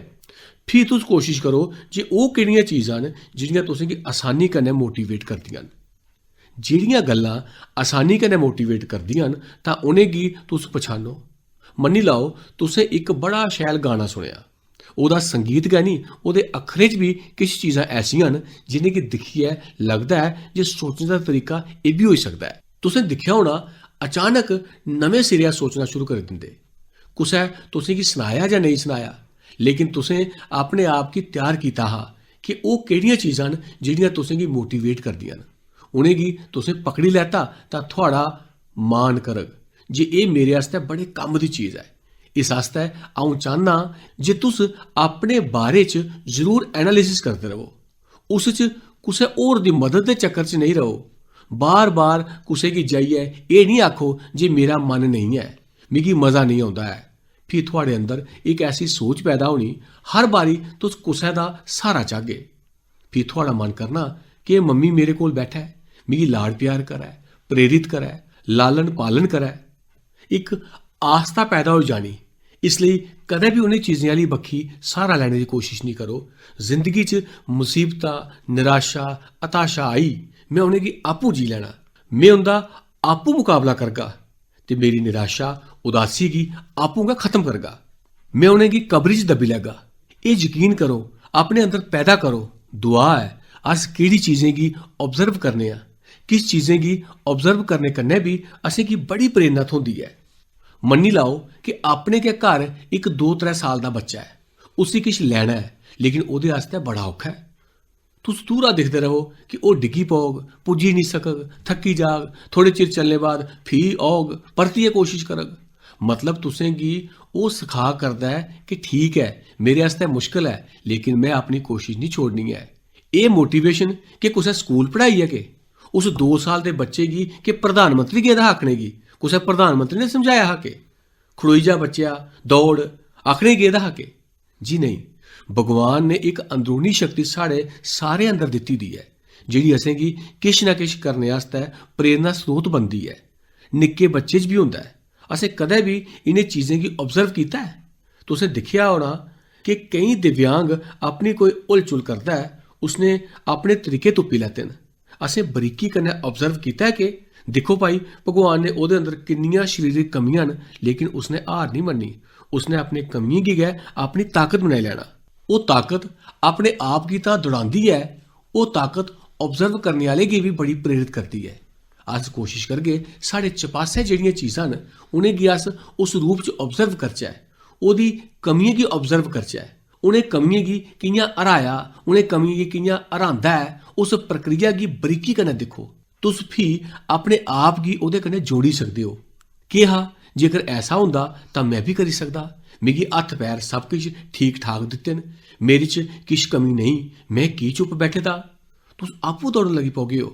फ्ही तुस कोशश करो जे ओह् केह्ड़ियां चीजां न जेह्ड़ियां तुसेंगी असानी कन्नै मोटिवेट करदियां न। जेह्ड़ियां गल्लां असानी कन्नै मोटिवेट करदियां न तां उ'नेंगी तुस पछानो। मन्नी लैओ, तुसें इक बड़ा शैल गाना सुनेआ। ओह्दा संगीत गै निं, ओह्दे अक्खरें च बी किश चीजां ऐसियां न जि'नेंगी दिक्खियै लगदा ऐ जे सोचने दा तरीका एह् बी होई सकदा ऐ। तुसें दिक्खेआ होना, अचानक नमें सिरेआ सोचना शुरू करी दिंदे। कुसै तुसेंगी सनाया जां नेईं सनाया, लेकिन तुसें अपने आप गी त्यार कीता हा कि ओह् केह्ड़ियां चीजां न जेह्ड़ियां तुसेंगी मोटिवेट करदियां न। उ'नेंगी तुसें पकड़ी लैता तां थुआढ़ा मान करग जे एह् मेरे आस्तै बड़े कम्म दी चीज ऐ। इस आस्तै अ'ऊं चाह्न्नां जे तुस अपने बारे च जरूर एनालिसिस करदे र'वो। उस च कुसै होर दी मदद दे चक्कर च नेईं र'वो। बार-बार कुसै गी जाइयै एह् निं आखो जे मेरा मन नेईं ऐ, मिगी मजा नेईं औंदा ऐ। फ्ही थुआढ़े अंदर इक ऐसी सोच पैदा होनी, हर बारी तुस कुसै दा स्हारा चाह्गे। फ्ही थुआढ़ा मन करना कि एह् मम्मी मेरे कोल बैठै, मिगी लाड प्यार करै, प्रेरित करै, लालन पालन करै। इक आस्था पैदा होई जानी। इसलेई कदें बी उ'नें चीजें आह्ली बक्खी स्हारा लैने दी कोशश निं करो। जिंदगी च मसीबतां, निराशा, हताशा आई, में उ'नेंगी आपूं जी लैना। में उं'दा आपूं मकाबला करगा ते मेरी निराशा, उदासी गी आपूं गै खत्म करगा। में उ'नेंगी कबरी च दब्बी लैगा। एह् यकीन करो, अपने अंदर पैदा करो। दुआ ऐ, अस केह्ड़ी चीजें गी ऑब्जर्व करने आं, किस चीजें गी ऑब्जर्व करने कन्नै बी असेंगी बड़ी प्रेरणा थ्होंदी ऐ। मन्नी लैओ कि अपने गै घर इक दो त्रै साल दा बच्चा ऐ, उसी किश लैना ऐ, लेकिन ओह्दे आस्तै बड़ा औखा ऐ। तुस दूरा दिखदे र'वो कि ओह् डिग्गी पौग, पुज्जी निं सकग, थक्की जाग, थोह्ड़े चिर चलने बाद फ्ही औग, परतियै कोशश करग। मतलब तुसें गी ओह् सखा करदा ऐ कि ठीक ऐ, मेरे आस्तै मुश्कल ऐ, लेकिन में अपनी कोशश निं छोड़नी ऐ। एह् मोटिवेशन के कुसै स्कूल पढ़ाई ऐ के? उस दो साल दे बच्चे गी के प्रधानमंत्री गेदा हा आखने गी? कुसै प्रधानमंत्री ने समझाया हा के? "खड़ोई जा बच्चेआ, दौड़" आखने गेदा हा के? जी नेईं, भगवान ने इक अंदरूनी शक्ति साढ़े सारे अंदर दित्ती दी ऐ, जेह्ड़ी असेंगी किश ना किश करने आस्तै प्रेरणा स्रोत बनदी ऐ। निक्के बच्चे च बी होंदा ऐ। असें कदें बी इ'नें चीजें गी ऑब्जर्व कीता ऐ? तुसें दिक्खेआ होना कि केईं दिव्यांग अपनी कोई हुलचुल करदा ऐ, उसने अपने तरीके तुप्पी लैते न। असें बरीकी कन्नै ऑब्जर्व कीता ऐ कि दिक्खो भाई, भगवान ने ओह्दे अंदर किन्नियां शरीरक कमियां न, लेकिन उसने हार निं मन्नी। उसने अपनी कमियें गी गै अपनी ताकत बनाई लैना। ओह् ताकत अपने आप गी तां दौड़ांदी ऐ, ओह् ताकत ऑब्जर्व करने आह्ले गी बी बड़ी प्रेरित करदी ऐ। अस कोशश करगे, साढ़े चपासै जेह्ड़ियां चीजां न, उ'नेंगी अस उस रूप च ऑब्जर्व करचै, ओह्दी कमियें गी ऑब्जर्व करचै, उ'नें कमियें गी कि'यां हराया, उ'नें कमियें गी कि'यां हरांदा ऐ, उस प्रक्रिया गी बरीकी कन्नै दिक्खो। तुस फ्ही अपने आप गी ओह्दे कन्नै जोड़ी सकदे ओ। केह् हा, जेकर ऐसा होंदा तां में बी करी सकदा। मिगी हत्थ पैर सब किश ठीक ठाक दित्ते न, मेरे च किश कमी नेईं, में की चुप्प बैठे दा? तुस आपूं दौड़न लगी पौगे ओ।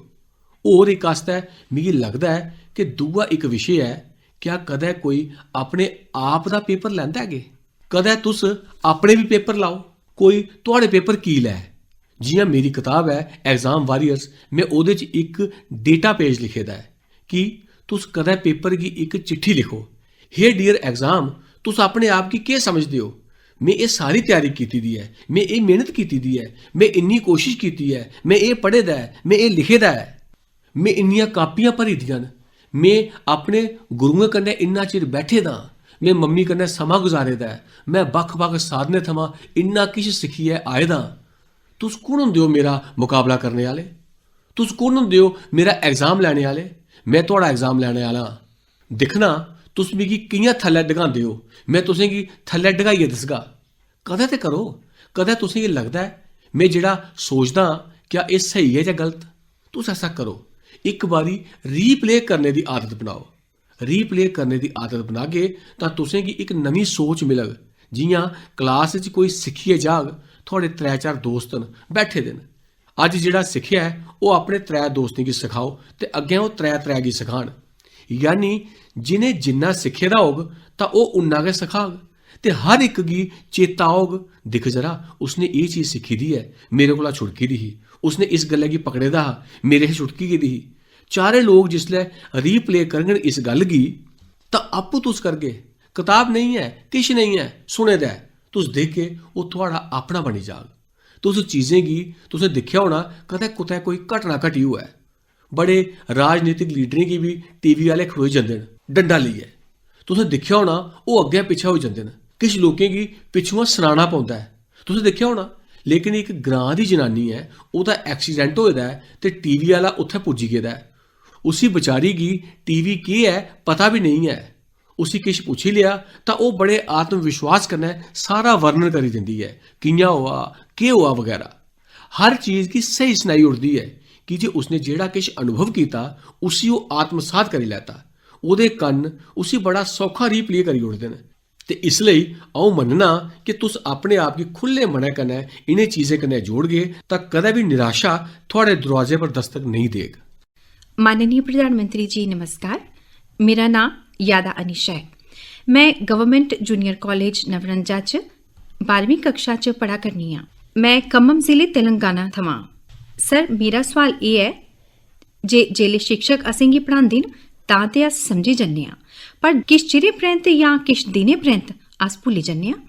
होर इक आस्तै मिगी लगदा ऐ कि दूआ इक विशे ऐ, क्या कदें कोई अपने आप दा पेपर लैंदा ऐ के? कदें तुस अपने बी पेपर लाओ, कोई थुआढ़े पेपर की लै? जि'यां मेरी कताब ऐ एग्जाम वॉरियर्स, में ओह्दे च इक डेटा पेज लिखे दा ऐ कि तुस कदें पेपर गी इक चिट्ठी लिखो, हे डियर एग्जाम, तुस अपने आप गी केह् समझदे ओ? में एह् सारी त्यारी कीती दी ऐ, में एह् मेह्नत कीती दी ऐ, में इन्नी कोशिश कीती ऐ, में एह् पढ़े दा ऐ, में एह् लिखे दा ऐ, में इन्नियां कापियां भरी दियां न, में अपने गुरुएं कन्नै इन्ना चिर बैठे दा आं, में मम्मी कन्नै समां गुजारे दा ऐ, में बक्ख-बक्ख साधनें थमां इन्ना किश सिक्खियै आए दा आं। तुस कु'न होंदे ओ मेरा मकाबला करने आह्ले? तुस कु'न होंदे ओ मेरा एग्जाम लैने आह्ले? में थुआढ़ा एग्जाम लैने आह्ला आं। दिक्खना, तुस मिगी कि'यां थल्लै डगांदे ओ, में तुसेंगी थल्लै डगाइयै दसगा। कदें ते करो, कदें तुसेंगी लगदा ऐ, में जेह्ड़ा सोचदा आं, क्या एह् स्हेई ऐ जां गलत? तुस ऐसा करो, इक बारी रीप्ले करने दी आदत बनाओ। रीप्ले करने दी आदत बनागे तां तुसेंगी इक नमीं सोच मिलग। जि'यां क्लास च कोई सिक्खियै जाग, थुआढ़े त्रै चार दोस्त न, बैठे दे न। अज्ज जेह्ड़ा सिक्खेआ ऐ, ओह् अपने त्रै दोस्तें गी सखाओ ते अग्गें ओह् त्रै त्रै गी सखान। यानी जि'नें जिन्ना सिक्खे दा होग तां ओह् उन्ना गै सखाग। ते हर इक गी चेता औग, "दिक्ख जरा, उसने एह् चीज सिक्खी दी ऐ, मेरे कोला छुड़की दी ही, उसने इस गल्लै गी पकड़े दा हा, मेरे शा छुड़की गेदी ही।" चारे लोक जिसलै रीप्ले करङन इस गल्ल गी, तां आपूं तुस करगे। कताब नेईं ऐ, किश नेईं ऐ, सुने दा ऐ। तुस दिखगे, ओह् थुआढ़ा अपना बनी जाग। तुस चीजें गी, तुसें दिक्खेआ होना, कदें कुतै कोई घटना घटी होऐ। बड़े राजनीतिक लीडरें गी बी टीवी आह्ले खड़ोई जंदे न डंडा लेइयै। तुसें दिक्खेआ होना, ओह् अग्गें पिच्छें होई जंदे न। किश लोकें गी पिच्छुआं सनाना पौंदा ऐ। तुसें दिक्खेआ होना, लेकिन इक ग्रां दी जनानी ऐ, ओह्दा एक्सीडेंट होए दा ऐ ते टीवी आह्ला उत्थै पुज्जी गेदा ऐ। उसी बचारी गी टीवी केह् ऐ, पता बी नेईं ऐ। उसी किश पुच्छी लेआ तां ओह् बड़े आत्मविश्वास कन्नै सारा वर्णन करी दिंदी ऐ, कि'यां होआ, केह् होआ बगैरा। हर चीज गी स्हेई सनाई ओड़दी ऐ, की जे उसने जेह्ड़ा किश अनुभव कीता, उसी ओह् आत्मसात करी लैता। ओह्दे कन्न उसी बड़ा सौखा रीप्ले करी ओड़दे न। ते इस लेई अ'ऊं मन्नना कि तुस अपने आप गी खु'ल्ले मनै कन्नै इ'नें चीजें कन्नै जोड़गे तां कदें बी निराशा थुआढ़े दरोआजे पर दस्तक नेईं देग। माननीय प्रधानमंत्री जी, नमस्कार। मेरा नांऽ यादा अनिशा ऐ। में गवर्नमेंट जूनियर कालेज नवरंजा च बारहमीं कक्षा च पढ़ा करनी आं। में खम्मम जिले तेलंगाना थमां। सर, मेरा सोआल एह् ऐ जे जेल्लै शिक्षक असेंगी पढ़ांदे न तां ते अस समझी जन्ने आं, पर किश चिरें परैंत जां किश दिनें परैंत अस भुल्ली जन्ने आं।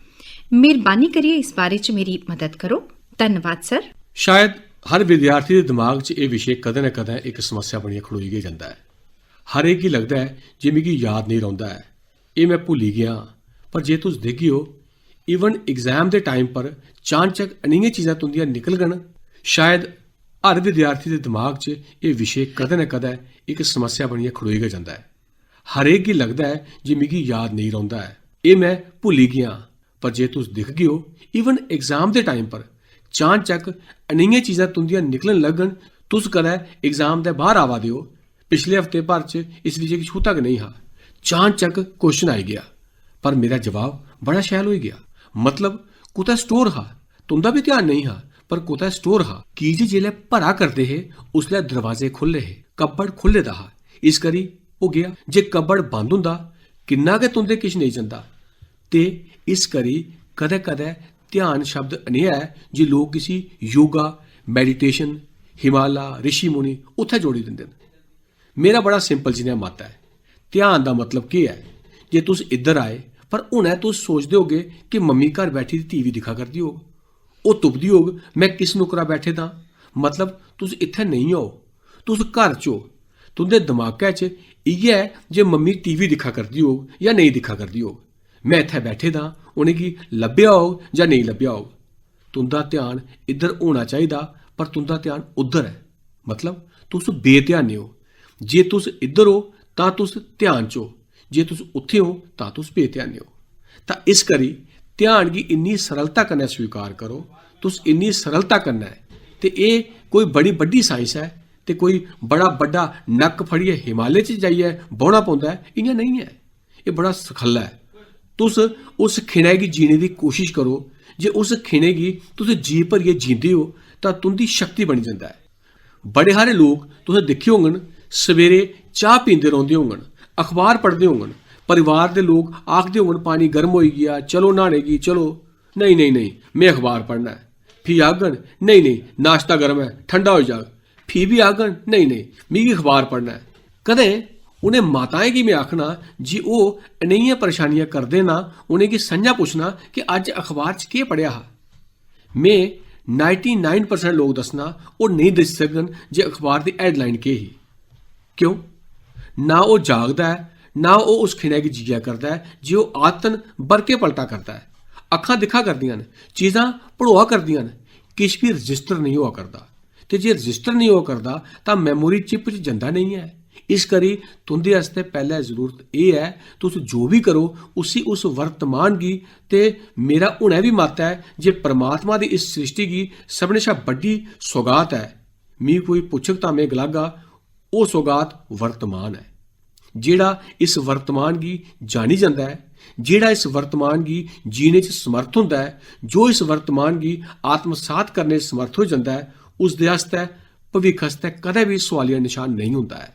मेहरबानी करियै इस बारे च मेरी मदद करो। धन्नवाद सर। शायद हर विद्यार्थी दे दिमाग च एह् विशे कदें ना कदें इक समस्या बनियै खड़ोई गै जंदा ऐ। हर इक गी लगदा ऐ जे मिगी याद नेईं रौंह्दा ऐ, एह् में भुल्ली गेआ आं। पर जे तुस दिखगे ओ, इवन एग्जाम दे टाइम पर चानचक नेहियां चीजां तुंदियां निकलङन, शायद हर विद्यार्थी दे दिमाग च एह् विशे कदें ना कदें इक समस्या बनियै खड़ोई गै जंदा ऐ। हर इक गी लगदा ऐ जे मिगी याद नेईं रौंह्दा ऐ, एह् में भुल्ली गेआ आं। पर जे तुस दिखगे ओ, इवन एग्जाम दे टाइम पर चानचक नेहियां चीजां तुंदियां निकलन लगन, तुस कदें एग्जाम दे बाह्र आवा दे ओ, पिछले हफ्ते भर च इस विशे गी छूह्ता गै नेईं हा, चानचक क्वेश्चन आई गेआ, पर मेरा जवाब बड़ा शैल होई गेआ। मतलब, कुतै स्टोर हा, तुंदा बी ध्यान नेईं हा, पर कुतै स्टोर हा, की जे जिसलै भरा करदे हे, उसलै दरवाजे खु'ल्ले हे, कब्बड़ खु'ल्ले दा हा, इस करी ओह् गेआ। जे कब्बड़ बंद होंदा, किन्ना गै तुंदे किश नेईं जंदा। ते इस करी कदें-कदें ध्यान शब्द नेहा ऐ जे लोक इसी योगा, मैडिटेशन, हिमालय, रिशी मुनि उत्थै जोड़ी दिंदे न। मेरा बड़ा सिंपल जनेहा मत ऐ। ध्यान दा मतलब केह् ऐ? जे तुस इद्धर आए, पर हुनै तुस सोचदे होगे कि मम्मी घर बैठी दी टीवी दिक्खा करदी होग, ओह् तुपदी होग, "में किस नुक्करा बैठे दा?" मतलब, तुस इत्थै नेईं ओ, तुस घर च ओ। तुं'दे दमाकै च इ'यै ऐ जे मम्मी टीवी दिक्खा करदी होग जां नेईं दिक्खा करदी होग। में इत्थै बैठे दा, उ'नेंगी लब्भेआ होग जां नेईं लब्भेआ होग। तुं'दा ध्यान इद्धर होना चाहिदा, पर तुं'दा ध्यान उद्धर ऐ। मतलब, तुस बेध्याने ओ। जे तुस इद्धर ओ, तां तुस ध्यान च ओ। जे तुस उत्थै ओ, तां तुस बेध्याने ओ। तां इस करी ध्यान गी इन्नी सरलता कन्नै स्वीकार करो, तुस इन्नी सरलता कन्नै, ते एह् कोई बड़ी बड्डी साइंस ऐ, ते कोई बड़ा बड्डा नक्क फड़ियै हिमालय च जाइयै बौह्ना पौंदा ऐ, इ'यां नेईं ऐ। एह् बड़ा सखल्ला ऐ। तुस उस खिनै गी जीने दी कोशश करो, जे उस खिनै गी तुस जी भरियै जींदे ओ, तां तुं'दी शक्ति बनी जंदा ऐ। बड़े हारे लोक तुसें दिक्खे होङन, सवेरे चाह् पींदे रौंह्दे होङन, अखबार पढ़दे होङन, परिवार दे लोक आखदे होङन, "पानी गर्म होई गेआ, चलो न्हाने गी, चलो।" "नेईं, नेईं, नेईं, में अखबार पढ़ना ऐ।" फ्ही आखङन, "नेईं, नेईं, नाश्ता गर्म ऐ, ठंडा होई जाग।" फ्ही बी आखङन, "नेईं, नेईं, मिगी अखबार पढ़ना ऐ।" कदें उ'नें माताएं गी में आखना जे ओह् नेहियां परेशानियां करदे ना, उ'नेंगी संझा पुच्छना कि अज्ज अखबार च केह् पढ़ेआ हा। में नाइंटी नाइन परसेंट लोक दस्सना, ओह् नेईं दस्सी सकङन जे अखबार दी हैडलाइन केह् ही। क्यों? ना ओह् जागदा ऐ, ना ओह् उस खिनै गी जिया करदा ऐ जे ओह् आदतन बरके पलटा करदा ऐ। अक्खां दिक्खा करदियां न, चीजां भड़ोआ करदियां न, किश बी रजिस्टर नेईं होआ करदा। ते जे रजिस्टर नेईं होआ करदा, तां मैमोरी चिप च जंदा नेईं ऐ। इस करी तुं'दे आस्तै पैह्लै जरूरत एह् ऐ, तुस जो बी करो, उसी उस वर्तमान गी, ते मेरा हुनै बी मत ऐ जे परमात्मा दी इस सृष्टि गी सभनें शा बड्डी सौगात ऐ। मी कोई पुच्छग तां में गलागा, ओह् सौगात वर्तमान ऐ। जेह्ड़ा इस वर्तमान गी जानी जंदा ऐ, जेह्ड़ा इस वर्तमान गी जीने च समर्थ होंदा ऐ, जो इस वर्तमान गी आत्मसात करने च समर्थ होई जंदा ऐ, उसदे आस्तै भविक्ख आस्तै कदें बी सोआलिया नशान नेईं होंदा ऐ।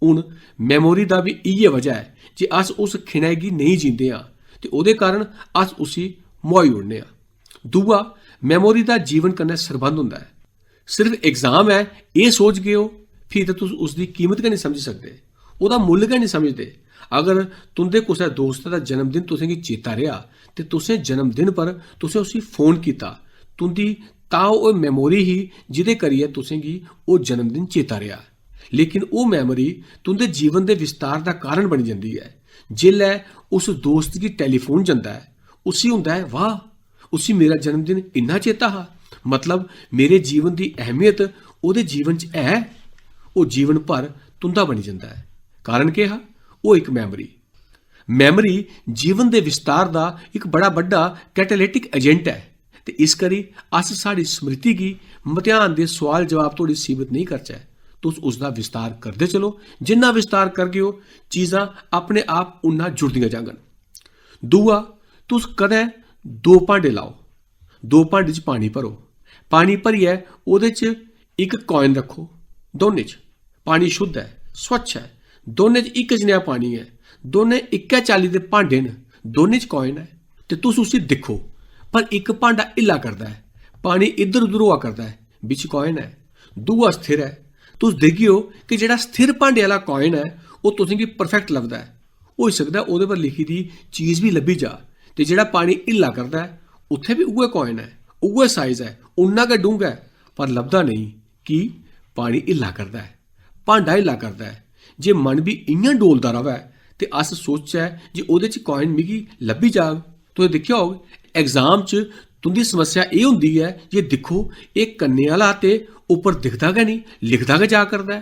हून मैमोरी दा बी इ'यै वजह ऐ जे अस उस खिनै गी नेईं जींदे आं ते ओह्दे कारण अस उसी मुहाई ओड़ने आं। दूआ, मैमोरी दा जीवन कन्नै सरबंध होंदा ऐ। सिर्फ एग्जाम ऐ, एह् सोचगे ओ, फ्ही ते तुस उसदी कीमत गै निं समझी सकदे, ओह्दा मुल्ल गै निं समझदे। अगर तुं'दे कुसै दोस्त दा जन्मदिन तुसेंगी चेता रेहा ते तुसें जन्मदिन पर तुसें उसी फोन कीता, तुं'दी तां ओह् मैमोरी ही जेह्दे करियै तुसेंगी ओह् जन्मदिन चेता रेहा। लेकिन ओह् मैमोरी तुं'दे जीवन दे विस्तार दा कारण बनी जंदी ऐ। जिसलै उस दोस्त गी टेलीफोन जंदा ऐ, उसी होंदा ऐ, "वाह, उसी मेरा जन्मदिन इन्ना चेता हा, मतलब मेरे जीवन दी अहमियत ओह्दे जीवन च ऐ।" ओह् जीवन भर तुं'दा बनी जंदा ऐ। कारण केह् हा? ओह् इक मैमोरी। मैमोरी जीवन दे विस्तार दा इक बड़ा बड्डा कैटालिटिक एजेंट ऐ, ते इस करी अस साढ़ी स्मृति गी मतेहान दे सोआल जवाब तोड़ी सीमत नेईं करचै। तुस उसदा विस्तार करदे चलो, जिन्ना विस्तार करगे ओ, चीजां अपने आप उन्ना जुड़दियां जाङन। दूआ, तुस कदें दो भांडे लाओ, दो भांडे च पानी भरो, पानी भरियै ओह्दे च इक कॉइन रक्खो, दोनें च पानी शुद्ध ऐ, स्वच्छ ऐ, दोनें च इक जनेहा पानी ऐ, दोनें इक्कै चाल्ली दे भांडे न, दोनें च कॉइन ऐ, ते तुस उसी दिक्खो, पर इक भांडा हिल्ला करदा ऐ, पानी इद्धर उद्धर होआ करदा ऐ, बिच कॉइन ऐ, दूआ स्थिर ऐ। तुस दिखगेओ कि जेह्ड़ा स्थिर भांडे आह्ला कॉइन ऐ, ओह् तुसेंगी परफेक्ट लभदा ऐ। होई सकदा ऐ ओह्दे पर लिखी दी चीज बी लब्भी जा, ते जेह्ड़ा पानी हिल्ला करदा ऐ, उत्थै बी उ'ऐ कॉइन ऐ, उ'ऐ साइज ऐ, उन्ना गै डूंह्गा ऐ, पर लभदा नेईं। की? पानी हिल्ला करदा ऐ, भांडा हिल्ला करदा ऐ। जे मन बी इ'यां डोलदा र'वै ते अस सोचचै जे ओह्दे च कॉइन मिगी लब्भी जाग, तुसें दिक्खेआ होग, एग्जाम च तुं'दी समस्या एह् होंदी ऐ जे दिक्खो, एह् कन्नै आह्ला ते उप्पर दिखदा गै नेईं, लिखदा गै जा करदा ऐ,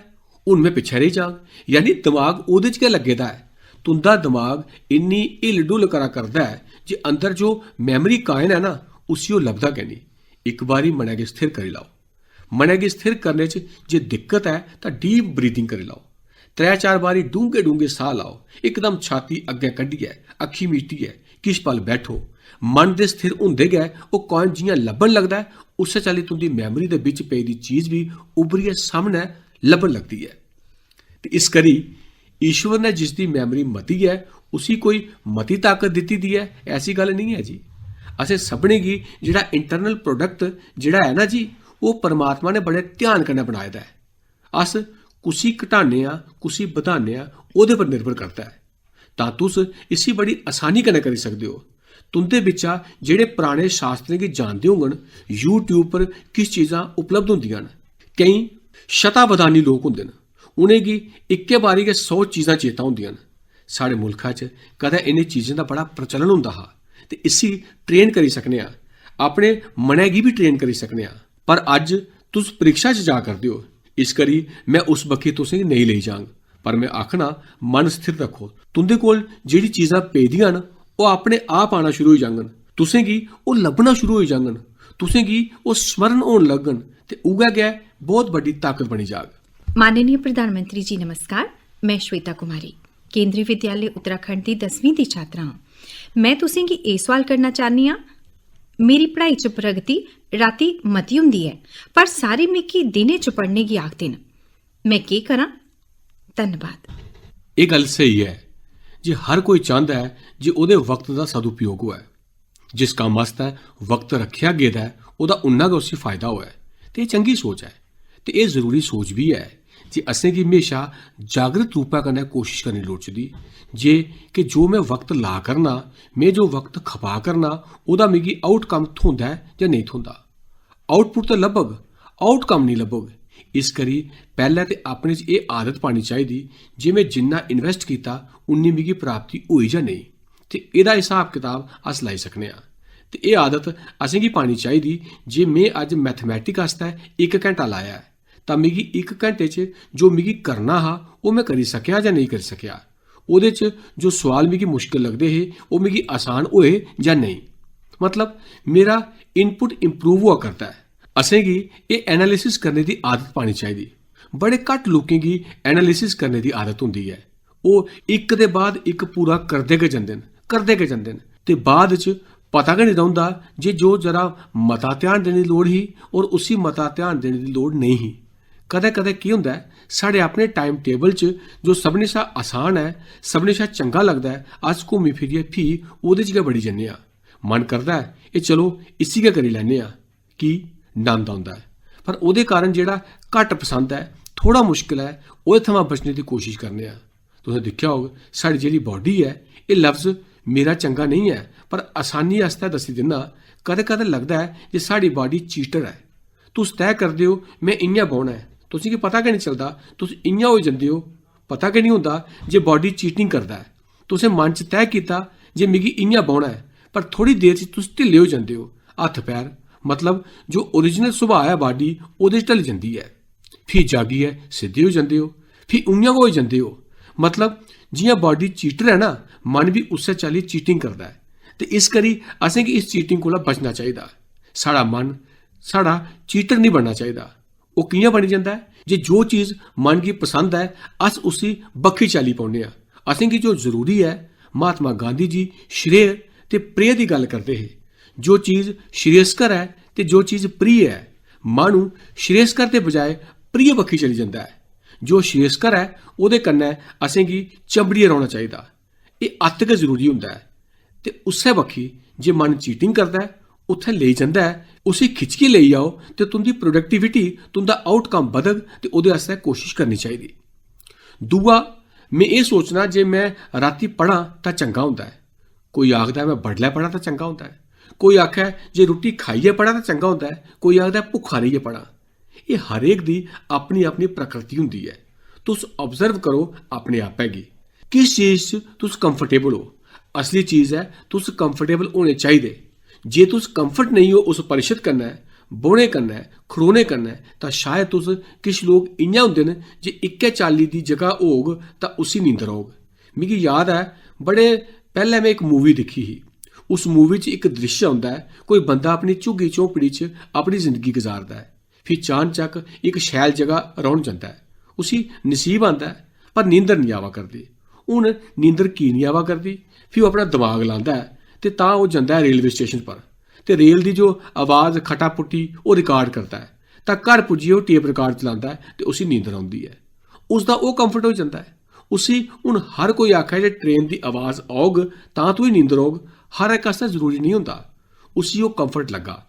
हून में पिच्छें रेही जाङ। यानी दमाग ओह्दे च गै लग्गे दा ऐ। तुं'दा दमाग इन्नी हिल डुल करा करदा ऐ जे अंदर जो मैमोरी कॉइन ऐ ना, उसी ओह् लभदा गै नेईं। इक बारी मनै गी स्थिर करी लैओ। मनै गी स्थिर करने च जे दिक्कत ऐ तां डीप ब्रीदिंग करी लैओ। त्रै चार बारी डूंह्गे डूंह्गे साह् लैओ। इकदम छाती अग्गें कड्ढियै, अक्खीं मीटियै किश पल बैठो। मन दे स्थिर होंदे गै ओह् कॉइन जि'यां लब्भन लगदा ऐ, उस्सै चाल्ली तुं'दी मैमोरी दे बिच पेदी चीज बी उब्भरियै सामनै लब्भन लगदी ऐ। ते इस करी ईश्वर ने जिसदी मैमोरी मती ऐ, उसी कोई मती ताकत दित्ती दी ऐ, ऐसी गल्ल नेईं ऐ जी। असें सभनें गी जेह्ड़ा इंटरनल प्रोडक्ट जेह्ड़ा ऐ ना जी, ओह् परमात्मा ने बड़े ध्यान कन्नै बनाए दा ऐ। अस कुसी घटाने आं, कुसी बधाने आं, ओह्दे पर निर्भर करदा ऐ। तां तुस इसी बड़ी आसानी कन्नै करी सकदे ओ। तुं'दे बिच्चा जेह्ड़े पराने शास्त्रें गी जानदे होङन, YouTube पर किश चीजां उपलब्ध होंदियां न। केईं शतावधानी लोक होंदे न, उ'नेंगी इक्कै बारी गै सौ चीजां चेता होंदियां न। साढ़े मुल्खा च कदें इ'नें चीजें दा बड़ा प्रचलन होंदा हा, ते इसी ट्रेन करी सकने आं, अपने मनै गी बी ट्रेन करी सकने आं। पर अज्ज तुस परीक्षा च जा करदे ओ, इस करी में उस बक्खी तुसेंगी नेईं लेई जाङ। पर में आखना, मन स्थिर रक्खो। तुं'दे कोल जेह्ड़ी चीजां पेदियां न, ओह् अपने आप आना शुरू होई जाङन। तुसें गी ओह् लब्भना शुरू होई जाङन। तुसें गी ओह् स्मरण होन लगङन ते उ'ऐ गै बहुत बड्डी ताकत बनी जाग। माननीय प्रधानमंत्री जी, नमस्कार। मैं श्वेता कुमारी, केंद्रीय विद्यालय उत्तराखंड दी दसवीं दी छात्रा आं। मैं तुसें गी एह् सवाल करना चाह्न्नी आं, मेरी पढ़ाई च प्रगति रातीं मती होंदी ऐ, पर सारे मिगी दिनें च पढ़ने गी आखदे न। मैं केह् करां? धन्नवाद। एह् गल्ल स्हेई ऐ जे हर कोई चांह्दा ऐ जे ओह्दे वक्त दा सदुपयोग होऐ। जिस कम्म आस्तै वक्त रक्खेआ गेदा ऐ, ओह्दा उन्ना गै उसी फायदा होऐ। ते एह् चंगी सोच ऐ। ते एह् जरूरी सोच बी ऐ जे असें गी म्हेशा जागृत रूपै कन्नै कोशश करनी लोड़चदी जे कि जो में वक्त ला करना, में जो वक्त खपा करना, ओह्दा मिगी आउटकम थ्होंदा ऐ जां नेईं थ्होंदा। आउटपुट ते लब्भग, आउटकम नेईं लब्भग। इस करी पैह्लें ते अपने च एह् आदत पानी चाहिदी जे में जिन्ना इन्वेस्ट कीता, उन्नी मिगी प्राप्ति होई जां नेईं। ते एह्दा हिसाब कताब अस लाई सकने आं। ते एह् आदत असेंगी पानी चाहिदी जे में अज्ज मैथमेटिक आस्तै इक घैंटा लाया ऐ, तां मिगी इक घैंटे च जो मिगी करना हा, ओह् में करी सकेआ जां नेईं करी सकेआ। ओह्दे च जो सोआल मिगी मुश्कल लगदे हे, ओह् मिगी आसान होए जां नेईं। मतलब, मेरा इनपुट इम्प्रूव होआ करदा ऐ। असेंगी एह् एनालिसिस करने दी आदत पानी चाहिदी। बड़े घट्ट लोकें गी एनालिसिस करने दी आदत होंदी ऐ। ओह् इक दे बाद इक पूरा करदे गै जंदे न, करदे गै जंदे न। ते बाद च पता गै निं रौंह्दा जे जो जरा मता ध्यान देने दी लोड़ ही और उसी मता ध्यान देने दी लोड़ नेईं ही। कदें-कदें केह् होंदा ऐ, साढ़े अपने टाइम टेबल च जो सभनें शा आसान ऐ, सभनें शा चंगा लगदा ऐ, अस घूमी फिरियै फ्ही ओह्दे च गै बड़ी जन्ने आं। मन करदा ऐ, "एह् चलो, इसी गै करी लैन्ने आं।" की? नंद औंदा ऐ। पर ओह्दे कारण जेह्ड़ा घट्ट पसंद ऐ, थोह्ड़ा मुश्कल ऐ, ओह्दे थमां बचने दी कोशश करने आं। तुसें दिक्खेआ होग, साढ़ी जेह्ड़ी बाडी ऐ, एह् लफ्ज मेरा चंगा नेईं ऐ, पर असानी आस्तै दस्सी दिन्ना, कदें-कदें लगदा ऐ जे साढ़ी बाडी चीटर ऐ। तुस तैऽ करदे ओ, "में इ'यां बौह्ना ऐ।" तुसें गी पता गै निं चलदा, तुस इ'यां होई जंदे ओ। पता गै निं होंदा जे बाडी चीटिंग करदा ऐ। तुसें मन च तैऽ कीता जे मिगी इ'यां बौह्ना ऐ, पर थोह्ड़ी देर च तुस ढिल्ले होई जंदे ओ। हत्थ पैर, मतलब जो ओरिजिनल सुभाऽ ऐ बाडी, ओह्दे च ढली जंदी ऐ। फ्ही जागियै सिद्धे होई जंदे ओ, फ्ही उ'आं गै होई जंदे ओ। मतलब, जि'यां बाडी चीटर ऐ ना, मन बी उस्सै चाल्ली चीटिंग करदा ऐ। ते इस करी असेंगी इस चीटिंग कोला बचना चाहिदा। साढ़ा मन, साढ़ा चीटर निं बनना चाहिदा। ओह् कि'यां बनी जंदा ऐ? जे जो चीज मन गी पसंद ऐ, अस उसी बक्खी चाली पौन्ने आं। असेंगी जो जरूरी ऐ, महात्मा गांधी जी श्रेय ते प्रेय दी गल्ल करदे हे। जो चीज श्रेयस्कर ऐ ते जो चीज प्रिय ऐ, माह्नू श्रेयस्कर दे बजाय प्रिय बक्खी चली जंदा ऐ। जो श्रेयस्कर ऐ, ओह्दे कन्नै असेंगी चंबड़ियै रौह्ना चाहिदा। एह् अत्त गै जरूरी होंदा ऐ। ते उस्सै बक्खी जे मन चीटिंग करदा ऐ, उत्थै लेई जंदा ऐ, उसी खिच्चियै लेई आओ ते तुं'दी प्रोडक्टिविटी, तुं'दा आउटकम बधग ते ओह्दे आस्तै कोशश करनी चाहिदी। दूआ, में एह् सोचना जे में रातीं पढ़ां तां चंगा होंदा ऐ। कोई आखदा ऐ में बडलै पढ़ां तां चंगा होंदा ऐ। कोई आखै जे रुट्टी खाइयै पढ़ां तां चंगा होंदा ऐ। कोई आखदा ऐ भुक्खा रेहियै पढ़ां। एह् हर इक दी अपनी-अपनी प्रकृति होंदी ऐ। तुस observe करो अपने आपै गी। किस चीज च तुस comfortable ओ? असली चीज ऐ, तुस comfortable होने चाहिदे। जे तुस comfort नेईं ओ उस परिशद कन्नै, बौह्ने कन्नै, खड़ोने कन्नै, तां शायद तुस, किश लोक इ'यां होंदे न जे इक्कै चाल्ली दी जगह होग तां उसी नींदर औग। मिगी याद ऐ, बड़े पैह्लें में इक movie दिक्खी ही। उस movie च इक द्रिश्य औंदा ऐ, कोई बंदा अपनी झुग्गी झोंपड़ी च अपनी जिंदगी गजारदा ऐ। फ्ही चानचक्क इक शैल जगह रौह्न जंदा ऐ। उसी नसीब आंदा ऐ, पर नींदर निं आवा करदी। हून नींदर की निं आवा करदी? फ्ही ओह् अपना दमाग लांदा ऐ ते तां ओह् जंदा ऐ रेलवे स्टेशन पर। ते रेल दी जो आवाज खटापुट्टी ओह् रिकार्ड करदा ऐ। तां घर पुज्जियै ओह् टेप रिकार्ड चलांदा ऐ ते उसी नींदर औंदी ऐ। उसदा ओह् comfort होई जंदा ऐ। उसी हून हर कोई आखै जे ट्रेन दी आवाज औग तां तुगी नींदर औग, हर इक आस्तै जरूरी नेईं होंदा। उसी ओह् comfort लग्गा।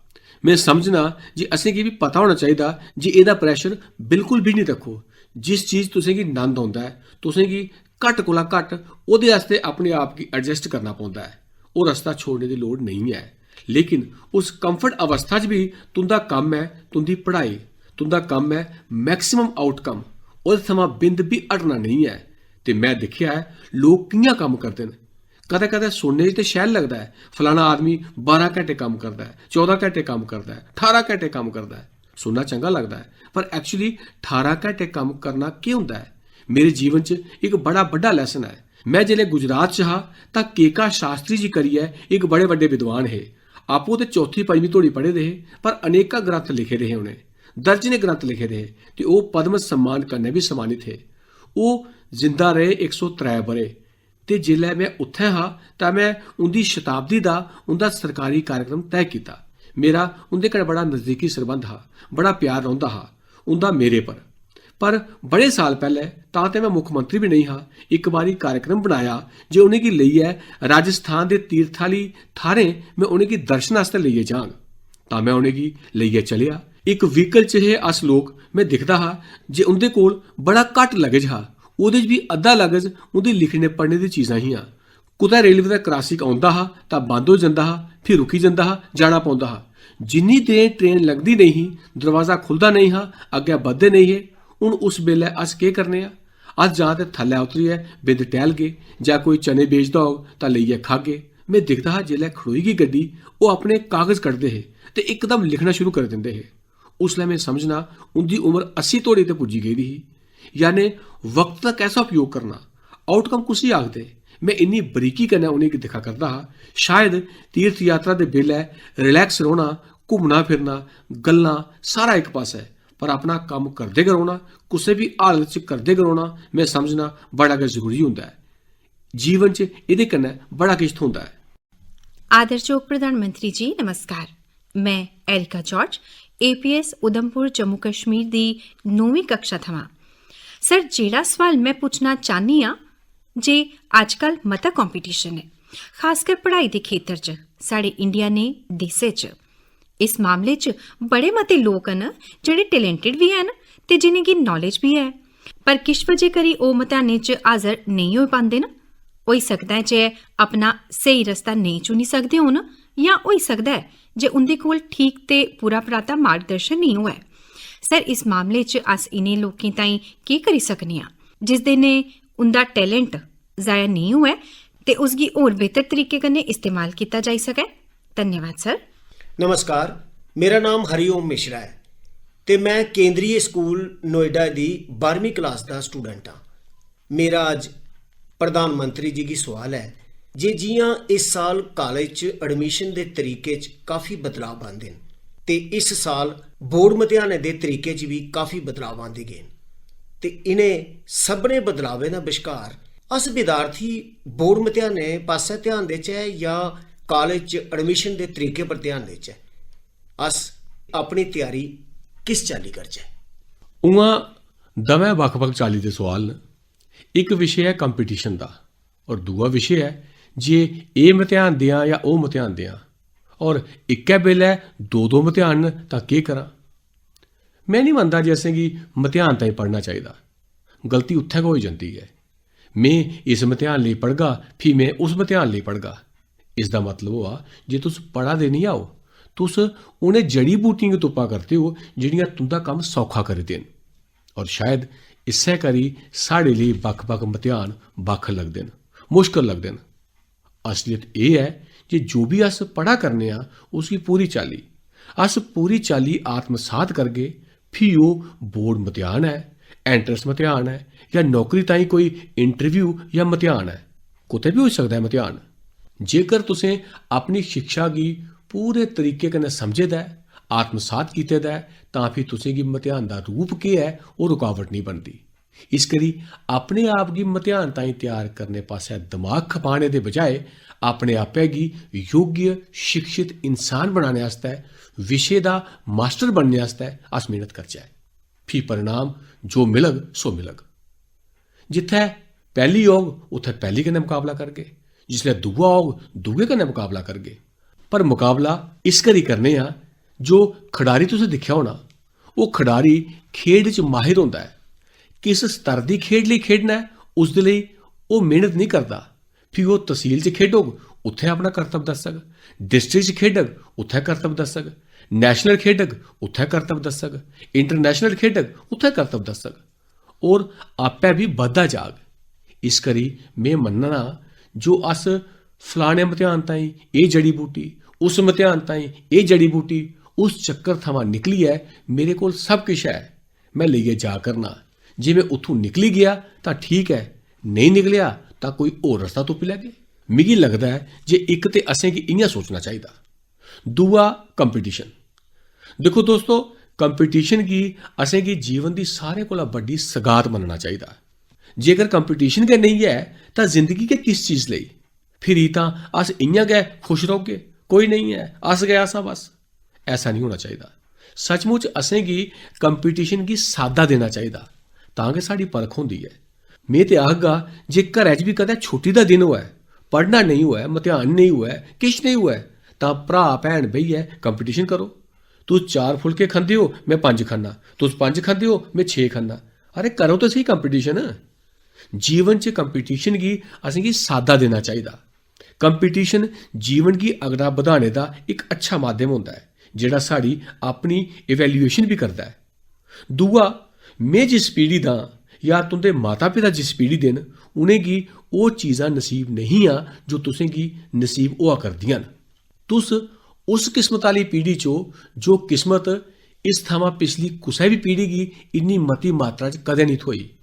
में समझना जे असेंगी बी पता होना चाहिदा जे एह्दा pressure बिल्कुल बी निं रक्खो। जिस चीज तुसेंगी नंद औंदा ऐ, तुसेंगी घट्ट कोला घट्ट ओह्दे आस्तै अपने आप गी adjust करना पौंदा ऐ। ओह् रस्ता छोड़ने दी लोड़ नेईं ऐ। लेकिन उस comfort अवस्था च बी तुं'दा कम्म ऐ तुं'दी पढ़ाई, तुं'दा कम्म ऐ maximum outcome, ओह्दे थमां बिंद बी हटना नेईं ऐ। ते में दिक्खेआ ऐ लोक कि'यां कम्म करदे न। कदें-कदें सुनने च ते शैल लगदा ऐ, फलाना आदमी बारां घैंटे कम्म करदा ऐ, चौदां घैंटे कम्म करदा ऐ, ठारां घैंटे कम्म करदा ऐ। सुनना चंगा लगदा ऐ, पर actually ठारां घैंटे कम्म करना केह् होंदा ऐ? मेरे जीवन च इक बड़ा बड्डा lesson ऐ। में जेल्लै गुजरात च हा, तां केका शास्त्री जी करियै इक बड़े बड्डे विद्वान हे। आपूं ते चौथी पंजमीं धोड़ी पढ़े दे हे, पर अनेकां ग्रंथ लिखे दे हे उ'नें, दर्जनें ग्रंथ लिखे दे हे, ते ओह् पद्म सम्मान कन्नै बी सम्मानित हे। ओह् जिंदा रेह् इक सौ त्रै ब'रे, ते जेल्लै में उत्थै हा, तां में उं'दी शताब्दी दा उं'दा सरकारी कार्यक्रम तय कीता। मेरा उं'दे कन्नै बड़ा नजदीकी सरबंध हा, बड़ा प्यार रौंह्दा हा उं'दा मेरे पर। पर बड़े साल पैह्लें, तां ते में मुक्खमंत्री बी नेईं हा, इक बारी कार्यक्रम बनाया जे उ'नेंगी लेइयै राजस्थान दे तीर्थ आह्ली थाह्रें में उ'नेंगी दर्शन आस्तै लेइयै जाङ। तां में उ'नेंगी लेइयै चलेआ। इक व्हीकल च हे अस लोक। में दिखदा हा जे उं'दे कोल बड़ा घट्ट लगेज हा, ओह्दे च बी अद्धा लगेज उं'दी लिखने पढ़ने दी चीजां हियां। कुतै रेलवे दा क्रॉसिंग औंदा हा तां बंद होई जंदा हा, फ्ही रुकी जंदा हा, जाना पौंदा हा। जिन्नी देर ट्रेन लंघदी नेईं ही, दरोआजा खु'लदा नेईं हा, अग्गें बधदे नेईं हे। हून उस बेल्लै अस केह् करने आं? अस जां ते थल्लै उतरियै बिंद टैह्लगे, जां कोई चने बेचदा होग तां लेइयै खागे। में दिखदा हा, जिसलै खड़ोई गेई गड्डी, ओह् अपने कागज कढदे हे ते इकदम लिखना शुरू करी दिंदे हे। उसलै में समझना उं'दी उम्र अस्सी धोड़ी ते पुज्जी गेदी ही। यानी वक्त दा कैसा उपयोग करना, आउटकम कुसी आखदे? में इन्नी बरीकी कन्नै उ'नेंगी दिक्खा करदा हा। शायद तीर्थ यात्रा दे बेल्लै रिलैक्स रौह्ना, घुम्मना फिरना, गल्लां, सारा इक पासै, पर अपना कम्म करदे गै रौह्ना, कुसै बी हालत च करदे गै रौह्ना, में समझना बड़ा गै जरूरी होंदा ऐ। जीवन च एह्दे कन्नै बड़ा किश थ्होंदा ऐ। आदरजोग प्रधानमंत्री जी, नमस्कार। मैं Erica George, APS Udhampur, Jammu Kashmir दी नौमीं कक्षा थमां। सर, जेह्ड़ा सवाल मैं पुच्छना चाह्न्नी आं जे अजकल मता कंपटीशन ऐ, खासकर पढ़ाई दे खेतर च, साढ़े इंडिया ने देसै च। इस मामले च बड़े मते लोक न जेह्ड़े टैलेंटेड बी हैन ते जिनेंगी नॉलेज बी ऐ, पर किश वजह करी ओह् मतेहानें च हाजर नेईं होई पांदे न। होई सकदा ऐ जे अपना स्हेई रस्ता नेईं चुनी सकदे होन, जां होई सकदा ऐ जे उं'दे कोल ठीक ते पूरा पराता मार्गदर्शन नेईं होऐ। सर, इस मामले च अस इ'नें लोकें ताईं केह् करी सकने आं, जिसदे ने उं'दा टैलेंट जाया नेईं होऐ ते उसगी होर बेहतर तरीके कन्नै इस्तेमाल कीता जाई सकै? धन्यवाद सर। नमस्कार, मेरा नाम हरिओम मिश्रा ऐ ते मैं केंद्रीय स्कूल नोएडा दी बारहवीं क्लास दा स्टूडेंट आं। मेरा अज्ज प्रधानमंत्री जी गी सवाल ऐ जे जि'यां इस साल कालेज च एडमिशन दे तरीके च काफी बदलाव आंदे न ते इस साल बोर्ड मतेहानें दे तरीके च बी काफी बदलाव आंदे गे न ते इ'नें सभनें बदलावें दे बश्कार अस विद्यार्थी बोर्ड मतेहानें पासै ध्यान देचै जां कालेज च एडमिशन दे तरीके पर ध्यान देचै? अस अपनी त्यारी किस चाल्ली करचै? उ'आं दमैं बक्ख-बक्ख चाल्ली दे सोआल न। इक विशे ऐ कंपीटिशन दा और दूआ विशे ऐ जे एह् मतेहान देआं जां ओह् मतेहान देआं और इक्कै बेल्लै दो-दो मतेहान न तां केह् करां? में निं मनदा जे असेंगी मतेहान ताईं पढ़ना चाहिदा। गलती उत्थै गै होई जंदी ऐ। में इस मतेहान लेई पढ़गा, फ्ही में उस मतेहान लेई पढ़गा। इसदा मतलब होआ जे तुस पढ़ा दे निं आओ, तुस उ'नें जड़ी-बूटियें गी तुप्पा करदे ओ जेह्ड़ियां तुं'दा कम्म सौखा करी देन। और शायद इस्सै करी साढ़े लेई बक्ख-बक्ख मतेहान बक्ख लगदे न, मुश्कल लगदे न। असलियत एह् ऐ जे जो बी अस पढ़ा करने आं, उसगी पूरी चाल्ली, अस पूरी चाल्ली आत्मसात करगे, फ्ही ओह् बोर्ड मतेहान ऐ, एंट्रेंस मतेहान ऐ, जां नौकरी ताईं कोई इंटरव्यू जां मतेहान ऐ, कुतै बी होई सकदा ऐ मतेहान। जेकर तुसें अपनी शिक्षा गी पूरे तरीके कन्नै समझे दा ऐ, आत्मसात कीते दा ऐ, तां फ्ही तुसेंगी मतेहान दा रूप केह् ऐ, ओह् रुकावट नेईं बनदी। इस करी अपने आप गी मतेहान ताईं त्यार करने पासै दमाग खपाने दे बजाए अपने आपै गी योग्य, शिक्षित इंसान बनाने आस्तै, विशे दा मास्टर बनने आस्तै अस मेह्नत करचै। फ्ही परिणाम जो मिलग, सो मिलग। जित्थै पैह्ली होग, उत्थै पैह्ली कन्नै मकाबला करगे। जिसलै दूआ होग, दूए कन्नै मकाबला करगे। पर मकाबला इस करी करने आं जो खडारी तुसें दिक्खेआ होना, ओह् खडारी खेढ च माहिर होंदा ऐ। किस स्तर दी खेढ लेई खेढना ऐ, उसदे लेई ओह् मेह्नत निं करदा। फ्ही ओह् तसील च खेढोग, उत्थै अपना करतब दस्सग। डिस्ट्रिक्ट च खेढग, उत्थै करतब दस्सग। नैशनल खेढग, उत्थै करतब दस्सग। इंटरनैशनल खेढग, उत्थै करतब दस्सग। और आपै बी बधदा जाग। इस करी में मन्नना जो अस फलाने मतेहान ताईं एह् जड़ी बूटी, उस मतेहान ताईं एह् जड़ी बूटी, उस चक्कर थमां निकलियै मेरे कोल सब किश ऐ, में लेइयै जा करना। जे में उत्थूं निकली गेआ तां ठीक ऐ, नेईं निकलेआ तां कोई होर रस्ता तुप्पी लैगे। मिगी लगदा ऐ जे इक ते असेंगी इ'यां सोचना चाहिदा। दूआ, कंपटीशन। दिक्खो दोस्तो, कंपटीशन गी असेंगी जीवन दी सारें कोला बड्डी सगात मन्नना चाहिदा। जेकर कंपटीशन गै नेईं ऐ, तां जिंदगी गै किस चीज लेई? फिरी तां अस इ'यां गै खुश रौह्गे, कोई नेईं ऐ, अस गै अस आं बस। ऐसा निं होना चाहिदा। सचमुच असेंगी कंपटीशन गी साद्दा देना चाहिदा, तां गै साढ़ी परख होंदी ऐ। में ते आखगा जे घरै च बी कदें छुट्टी दा दिन होऐ, पढ़ना नेईं होऐ, मतेहान नेईं होऐ, किश नेईं होऐ, तां भ्राऽ भैन बेहियै कंपटीशन करो। तुस चार फुलके खंदे ओ, में पंज खन्ना, तुस पंज खंदे ओ, में छे खन्ना। अरे करो ते स्हेई कंपटीशन। जीवन च कंपटीशन गी असेंगी साद्दा देना चाहिदा। कंपटीशन जीवन गी अगड़ा बधाने दा इक अच्छा माध्यम होंदा ऐ, जेह्ड़ा साढ़ी अपनी इवैल्यूएशन बी करदा ऐ। दूआ, में जिस पीढ़ी दा आं जां तुं'दे माता-पिता जिस पीढ़ी दे न, उ'नेंगी ओह् चीजां नसीब नेईं आं जो तुसेंगी नसीब होआ करदियां न। तुस उस किस्मत आह्ली पीढ़ी च ओ जो किस्मत इस थमां पिछली कुसै बी पीढ़ी गी इन्नी मती मात्रा च कदें निं थ्होई।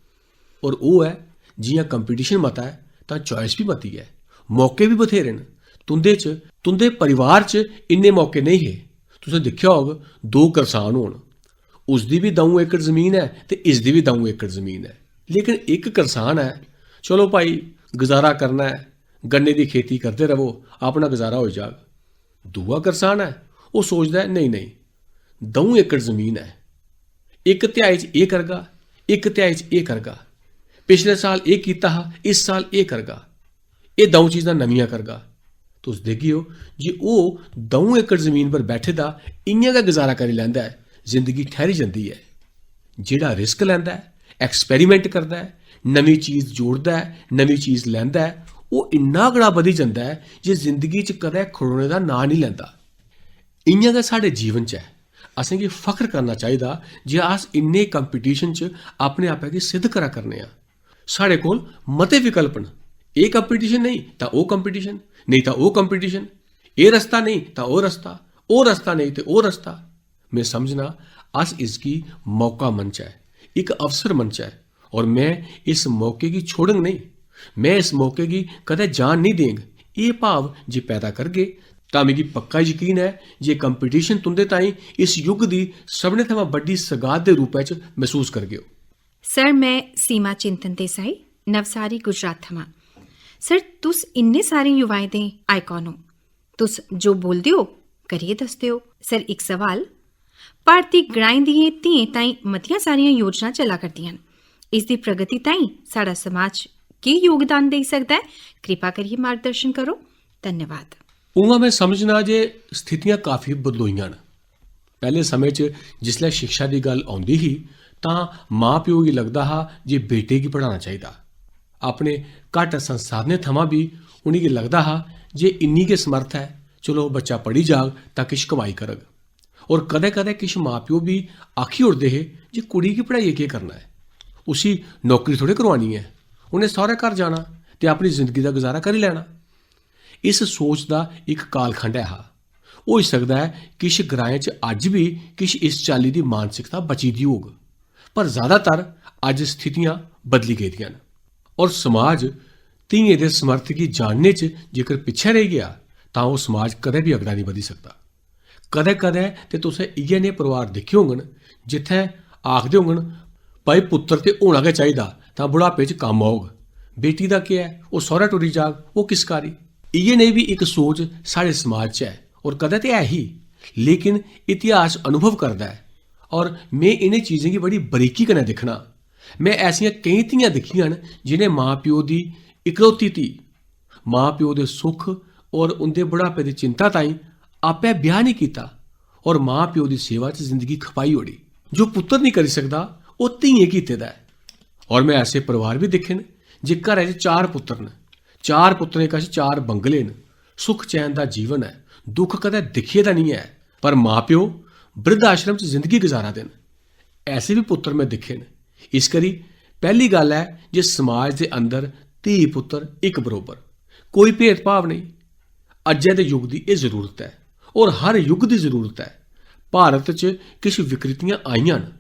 और ओह् ऐ, जि'यां कंपटीशन मता ऐ, तां choice बी मती ऐ, मौके बी बथ्हेरे न। तुं'दे च, तुं'दे परिवार च इन्ने मौके नेईं हे। तुसें दिक्खेआ होग, दो करसान होन, उसदी बी द'ऊं एकड़ जमीन ऐ ते इसदी बी द'ऊं एकड़ जमीन ऐ, लेकिन इक करसान ऐ, चलो भाई, गुजारा करना ऐ, गन्ने दी खेती करदे रवो, अपना गुजारा होई जाग। दूआ करसान ऐ, ओह् सोचदा ऐ, नेईं, नेईं, द'ऊं एकड़ जमीन ऐ, इक ध्याई च एह् करगा, इक ध्याई च एह् करगा, पिछले साल एह् कीता हा, इस साल एह् करगा, एह् द'ऊं चीजां नमियां करगा। तुस दिखगेओ जे ओह् द'ऊं एकड़ जमीन पर बैठे दा इ'यां गै गुजारा करी लैंदा ऐ, जिंदगी ठैह्री जंदी ऐ। जेह्ड़ा रिस्क लैंदा ऐ, एक्सपेरिमेंट करदा ऐ, नमीं चीज जोड़दा ऐ, नमीं चीज लैंदा ऐ, ओह् इन्ना अगड़ा बधी जंदा ऐ जे जिंदगी च कदें खड़ोने दा नांऽ निं लैंदा। इ'यां गै साढ़े जीवन च ऐ। असेंगी फख्र करना चाहिदा जे अस इन्ने कंपटीशन च अपने आपै गी सिद्ध करा करने आं। साढ़े कोल मते विकल्प न। एह् कंपटीशन नेईं तां ओह् कंपटीशन, नेईं तां ओह् कंपटीशन, एह् रस्ता नेईं तां ओह् रस्ता, ओह् रस्ता नेईं ते ओह् रस्ता। में समझना अस इसगी मौका मनचै, इक अवसर मनचै, और में इस मौके गी छोड़ङ नेईं। में इस मौके गी कदें जान नेईं देङ। एह् भाव जे पैदा करगे, तां मिगी पक्का यकीन ऐ जे कंपटीशन तुं'दे ताईं इस युग दी सभनें थमां बड्डी सगात दे रूपै च मसूस करगेओ। सर, में सीमा चिंतन देसाई, नवसारी, गुजरात थमां। सर, तुस इन्ने सारे युवाएं दे आइकॉन ओ। तुस जो बोलदे ओ, करियै दसदे ओ। सर, इक सवाल, भारती ग्राएं दियें धियें ताईं मतियां सारियां योजनां चला करदियां न। इस दी प्रगति ताईं साढ़ा समाज केह् योगदान देई सकदा ऐ? कृपा करियै मार्गदर्शन करो। धन्यवाद। उ'आं में समझना जे स्थितियां काफी बदलोइयां न। पैह्ले समें च जिसलै शिक्षा दी गल्ल औंदी ही, तां मां-प्यो गी लगदा हा जे बेटे गी पढ़ाना चाहिदा। अपने घट्ट संसाधनें थमां बी उ'नेंगी लगदा हा जे इन्नी गै समर्थ ऐ, चलो, बच्चा पढ़ी जाग तां किश कमाई करग। और कदें-कदें किश मां-प्यो बी आखी ओड़दे हे जे कुड़ी गी पढ़ाइयै केह् करना ऐ, उसी नौकरी थोड़े करोआनी ऐ, उ'नें सौह्रै घर जाना ते अपनी जिंदगी दा गुजारा करी लैना। इस सोच दा इक कालखंड ऐ हा। होई सकदा ऐ किश ग्राएं च अज्ज बी किश इस चाल्ली दी मानसिकता बची दी होग, पर ज्यादातर अज्ज स्थितियां बदली गेदियां न। और समाज धियें दे समर्थ गी जानने च जेकर पिच्छें रेही गेआ, तां ओह् समाज कदें बी अगड़ा नेईं बधी सकदा। कदें-कदें ते तुसें इ'यै नेह् परोआर दिक्खे होङन, जित्थै आखदे होङन, "भाई, पुत्तर ते होना गै चाहिदा, तां बुढ़ापे च कम्म औग। बेटी दा केह् ऐ, ओह् सौह्रै टुरी जाग, ओह् किस कारी?" इ'यै नेही बी इक सोच साढ़े समाज च ऐ, और कदें ते ऐ ही, लेकिन इतिहास अनुभव करदा ऐ, और में इ'नें चीजें गी बड़ी बरीकी कन्नै दिक्खना। में ऐसियां केईं धियां दिक्खियां न, जि'नें मां-प्यो दी इकलौती धी, मां-प्यो दे सुख और उं'दे बुढ़ापे दी चिंता ताईं आपै ब्याह नेईं कीता और मां-प्यो दी सेवा च जिंदगी खपाई ओड़ी। जो पुत्तर नेईं करी सकदा, ओह् धियें कीते दा ऐ। और में ऐसे परिवार बी दिक्खे न जे घरै च चार पुत्तर न, चार पुत्तरें कश चार बंगले न, सुख चैन दा जीवन ऐ, दुख कदें दिक्खे दा नेईं ऐ, पर मां-प्यो वृद्ध आश्रम च जिंदगी गुजारा दे न। ऐसे बी पुत्तर में दिक्खे न। इस करी पैह्ली गल्ल ऐ जे समाज दे अंदर धी पुत्तर इक बरोबर, कोई भेदभाव नेईं। अज्जै दे युग दी एह् जरूरत ऐ और हर युग दी जरूरत ऐ। भारत च किश विकृतियां आइयां न,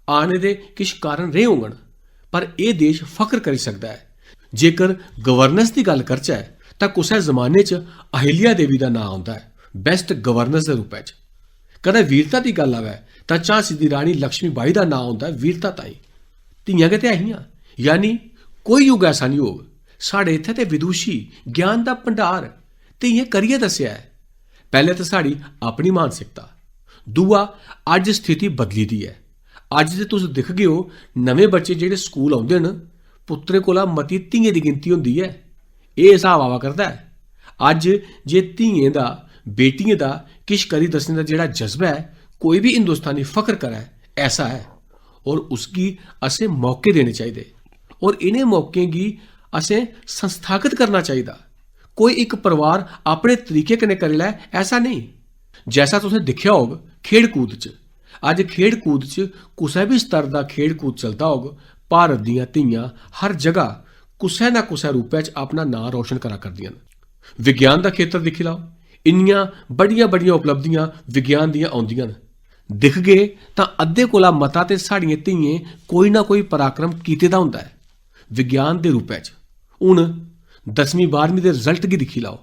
आने दे किश कारण रेह् होङन, पर एह् देश फख्र करी सकदा ऐ जेकर गवर्नेंस दी गल्ल करचै, तां कुसै जमाने च अहिल्या देवी दा नांऽ औंदा ऐ बेस्ट गवर्नेंस दे रूपै च। कदें वीरता दी गल्ल आवै, तां झांसी दी रानी लक्ष्मी बाई दा नांऽ औंदा ऐ वीरता ताईं। धियां गै ते ऐ हियां, यानी कोई युग ऐसा निं होग, साढ़े इत्थै ते विदुशी, ज्ञान दा भंडार, धियें करियै दस्सेआ ऐ। पैह्लें ते साढ़ी अपनी मानसिकता, दूआ, अज्ज स्थिति बदली दी ऐ। अज्ज ते तुस दिखगे ओ, नमें बच्चे जेह्ड़े स्कूल औंदे न, पुत्तरें कोला मती धियें दी गिनती होंदी ऐ। एह् स्हाब आवा करदा ऐ। अज्ज जे धियें दा, बेटियें दा किश करी दस्सने दा जेह्ड़ा जज्बा ऐ, कोई बी हिंदुस्तानी फख्र करै, ऐसा ऐ। और उसगी असें मौके देने चाहिदे। और इ'नें मौकें गी असें संस्थागत करना चाहिदा। कोई इक परिवार अपने तरीके कन्नै करी लै, ऐसा नेईं। जैसा तुसें दिक्खेआ होग खेढ कूद च, अज्ज खेढ कूद च कुसै बी स्तर दा खेढ कूद चलदा होग, भारत दियां धियां हर जगह कुसै ना कुसै रूपै च अपना नांऽ रोशन करा करदियां न। विज्ञान दा खेतर दिक्खी लैओ, इन्नियां बड्डियां-बड्डियां उपलब्धियां विज्ञान दियां औंदियां न। दिखगे तां अद्धे कोला मता ते साढ़ियें धियें कोई ना कोई पराक्रम कीते दा होंदा ऐ विज्ञान दे रूपै च। हून दसमीं बारहमीं दे रिजल्ट गी दिक्खी लैओ,